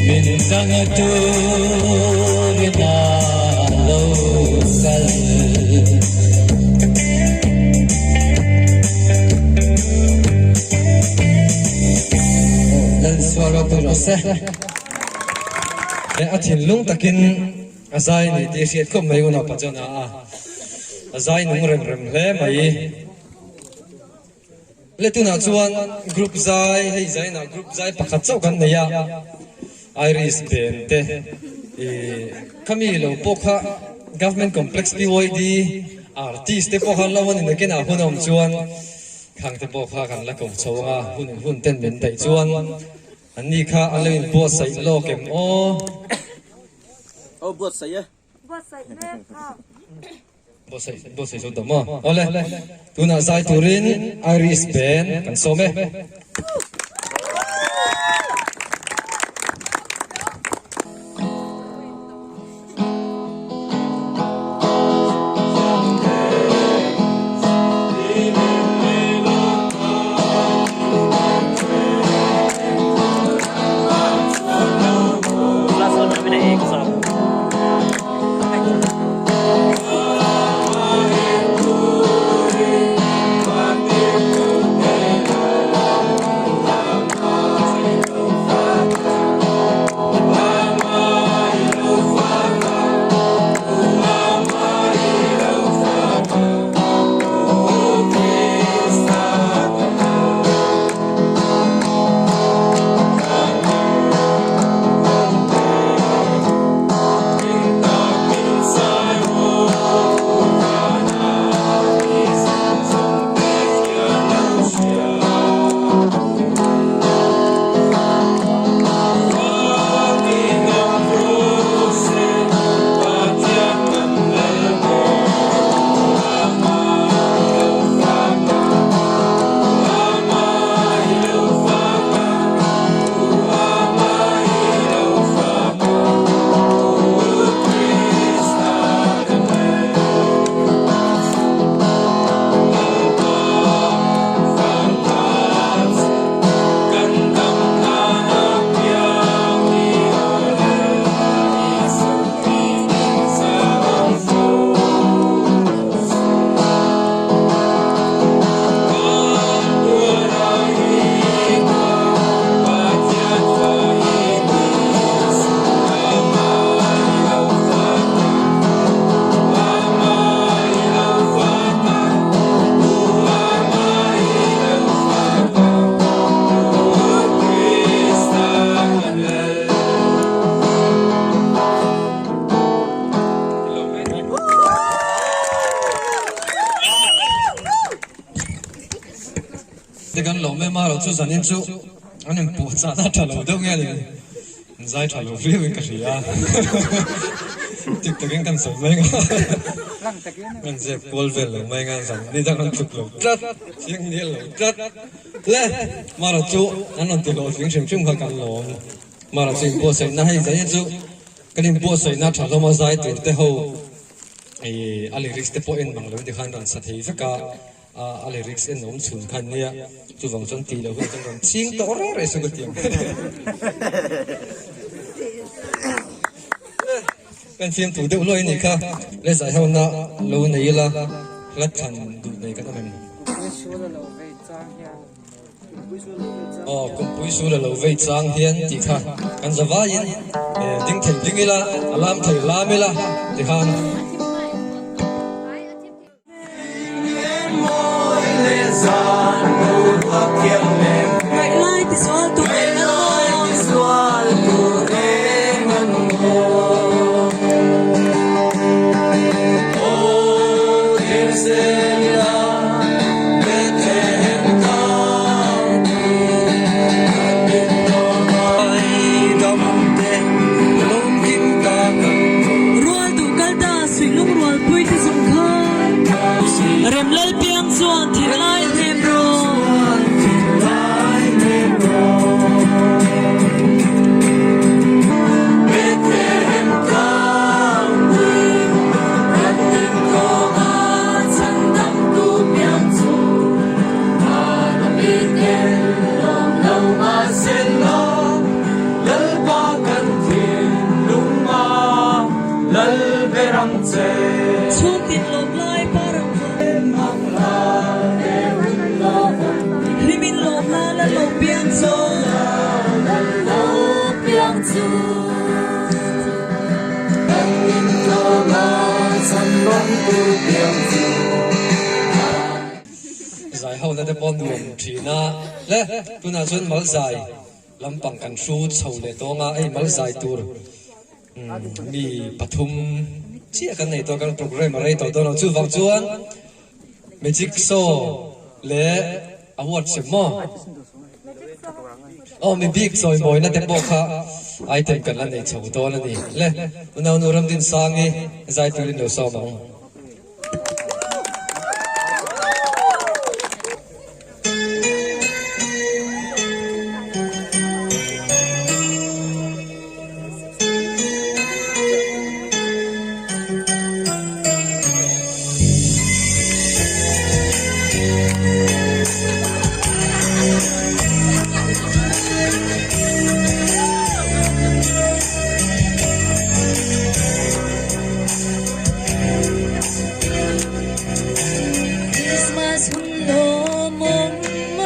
Min dang a turin a lo kal. Lalsual ropui rawh se. A thinlung takin a zai ni tih hriat khawp mai unau Pajona a a zai nung rem rem hle mai. Le tunah chuan group zai hei zainah group zai pakhat chauh kan nei a, Irish band te ih khami lo pawh kha Government Complex PYD artist te pawh kha an lo a ni nakinah hun a awm chuan khang te pawh kha kan la ko chho ang a, hun hun ten min daih chuan an ni kha an lo inbuatsaih lawk em aw. Aw buatsaih e. Buatsaih mek kha. Buatsaih buatsaih zo ta maw? Awle, tunah zai turin Irish band kan sawm e. Te kan lo mem a lo chu zanin chu an inpuh chahna tha lo deuh nge ni an zai tha lo viau in ka hria tik takin kan sawi mai nga kan zep kual vel lo mai nga zan ni dang an tluk lo tlat chiang nel lo tlat le mara chu an rawn ti hlawhtling hrim hrim kha kan lawm mara chu inbuatsaihna hei zanin chu kan inbuatsaihna tha hlawm a zai tur te ho. I a lyrics te pawh en mang lo tikhan rawn sa thei vek a, a lyrics en awm chhun khan nia, chuvang chuan tih loh hun chuan rawn ching tawh reng reng chu ka ti ang. Kan fiamtu deuh luai anih kha, le zai ho na lo nei ila hla thlan duh nei kan awm em? Aw, kumpui sul a lo vei chang hian tih kha kan za vaiin ding thei ding ila, a lam thei lam ila tikhan. Rual duh kal ta suih lungrual pui te zawng kha. Rem lal piang chuan thil lai hnem rawh. Chhungtin lawm lai parang Hlimin lawm la la lo piang chu Lo piang chu Zai ho na te pawh nuam thin a le tunah chuan mal zai lampang kan hru chho leh tawng a hei mal zai tur mi pathum chiah kan nei tawh kan program a rei tawh dawn lo chuvang chuan magic show leh award sem maw. Aw mi bik sawi mawina te pawh kha item kan la nei chho dawn a ni. Le, unaunu Ramdinsangi zai turin lo sawm ang. Christmas hun lawmawm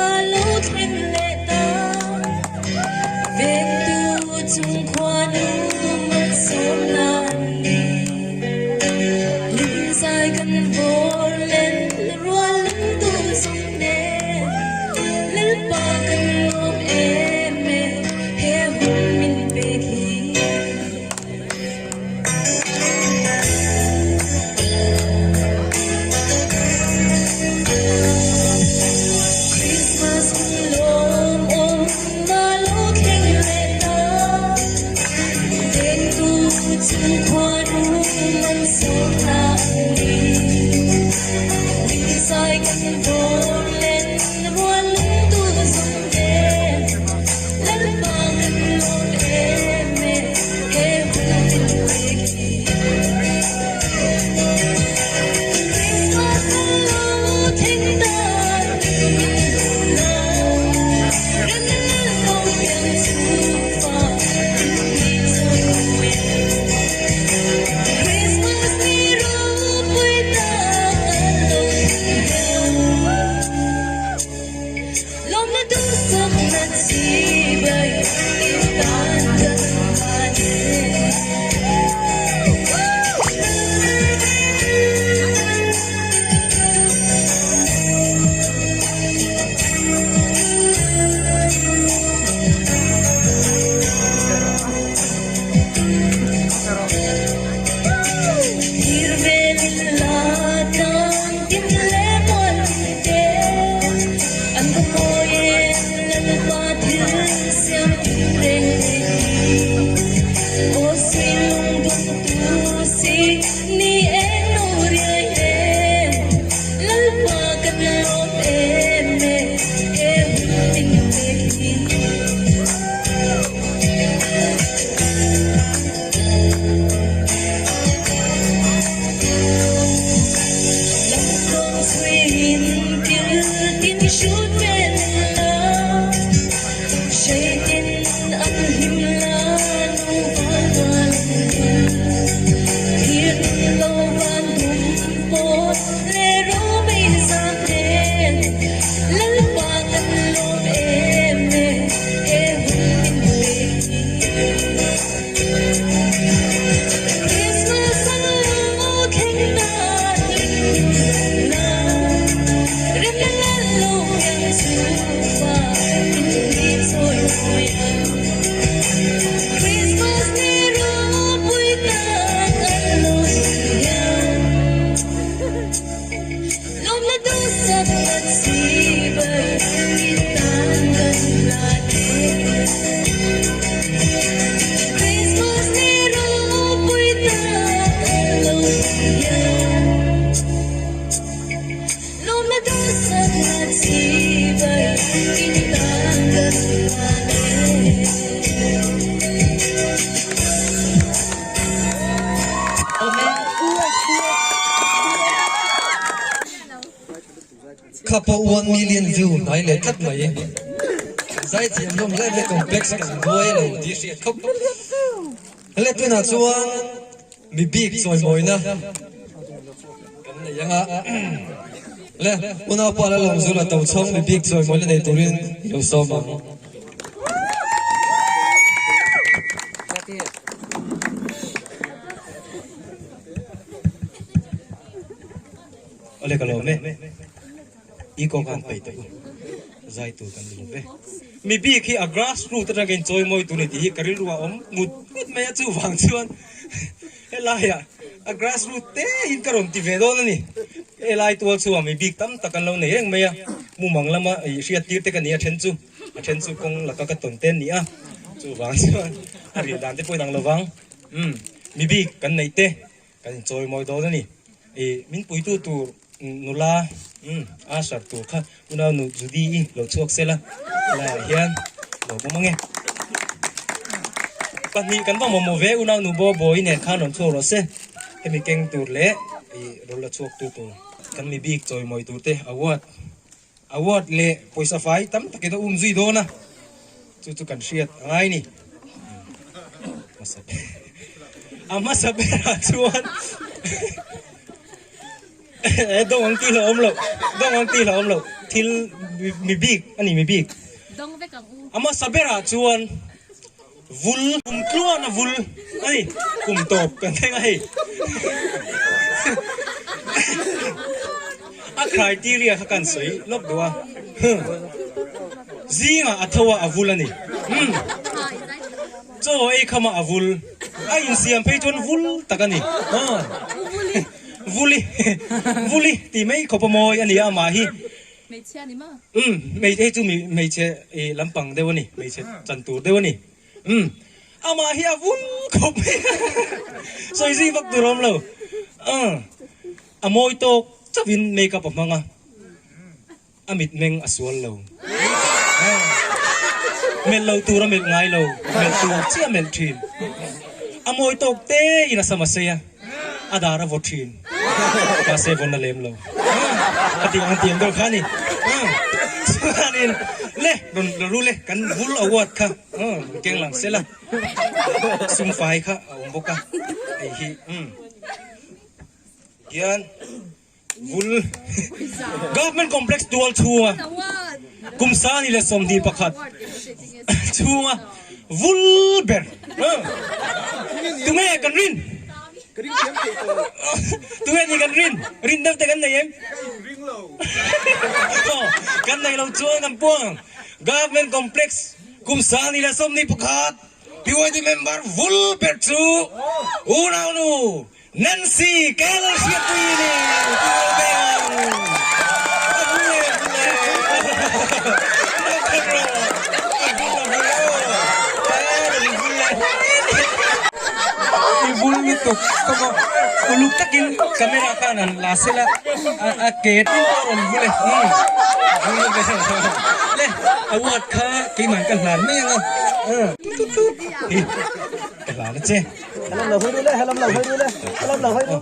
a lo thleng leh ta Vengtu chung khuanu malsawmna an ni Hlimzai kan vawr len rual lungtu zawng nen Lalpa kan lawm em em he hun min pek hi. Christmas hun lawmawm a lo thleng leh ta Vengtu chung khuanu malsawmna an ni Hlimzai kan vawr len rual lungtu zawng nen. chhuiin kil tin hrut vel la, hreitin an hlim la nu val rual an kal. Thlir nun lo van dum pawt leh romei zam nen, Lalpa kan lawm em e, he hun min pek hi. Christmas an lo thleng ta hlim la, remna lal lo piang chu fa in ni chawi mawi ang. Christmas ni ropui tak an lo hian. Lawmna duhsak na chibai i tan kan hlan e. Christmas ni ropui tak an lo hian. Lawmna duhsak na chibai i tan kan hlan e. Kha pawh 1 million view hnai leh tlat mai. Zaithiam hlawm live leh complex kan buai lo tih hriat khawp. Leh tunah chuan mi bik chawimawina kan nei ang a. Le unaupa la lawmzul a to chhawng mi bik chawimawina nei turin i lo sawm ang. Awle ka lawm e, i kawng khan paih tawh u, zai tur kan ni lo ve. Mi bik hi a grass root atanga in chawi mawi tur ni tih hi ka rilru a awm ngut ngut mai a, chuvang chuan helaiah a grass root te in ka rawn ti ve dawn a ni. Helai tual chhuah mi bik tam tak an lo nei reng mai a, mumang lama ih hriat tir te ka ni a then chu, a then chu kawng laka ka tawn te an ni a, chuvang chuan a ril dan te pawh inang lovang. Umm mi bik kan neih te Kan inchawi mawi dawn a ni. I min puitu tur nula umm usher tur kha unau nu Judy i lo chhuak sela helaiah hian lo bawm ange. Pahnih kan va mamawh ve unau nu Bobo-i nen khan rawn chhuak rawh se. Hemi keng tur leh i rawn la chhuak tu tur kan mi bik chawi mawi tur te award award leh pawisa fai tam takin a um zui dawn a, chu chu kan hriat a ngai ni. A hmasa berah chuan e dawng ang tih hlauhawm loh, dawng ang tih hlauhawm loh, thil mi bik a ni mi bik. A hmasa berah chuan vul kum tluan a vul a ni, kum tawp kan thleng a hei. A criteria kha kan sawi lawk duh a, zingah a tho a a vul a ni. Chaw ei khama a vul, a insiam phei chuan vul tak a ni. Vuli, vuli tih mai khawp a mawi a ni a amah hi. Hmeichhia ni maw? Umm, hei chu hmeichhe lampang deuh a ni, hmeichhe chan tur deuh a ni. Umm, amah hi a vul khawp mai a, sawi zui vak tur a awm lo. Umm, a mawi tawk chauhin makeup a hmang a. A mitmeng a sual lo. Melh lo tur a melh ngai lo, melh tur chiah a melh thin. A mawi tawk te in a sam a sei a, a dar a vaw thin. Mahse vawn a lem lo. A tih ang tiang deuh kha a ni. Chuanin le rawn la ru le kan vul award kha keng lang sela sumfai kha a awm bawk a hei hi. Hian. Vul Government Complex tual chhunga kum 21 chhunga vul ber tunge kan rin tunge ni kan rin rin deuh te kan nei em kan nei lo chuan kan puang ang Government Complex kum 21 PYD member vul ber chu unaunu Nancy Kel Hriatpui ni Pu Beng a vul e vul e lo khat rawh a vul a vul aw e vul e i vul lutuk ka maw uluk takin camera khan an la sela a ke tin pawh rawn vul e vul ve le award kha keimah ka hlan mai ang a tut tut hi ka hlan a che. Helam lo hawi ru le, helam lo hawi ru le, helam lo hawi ru.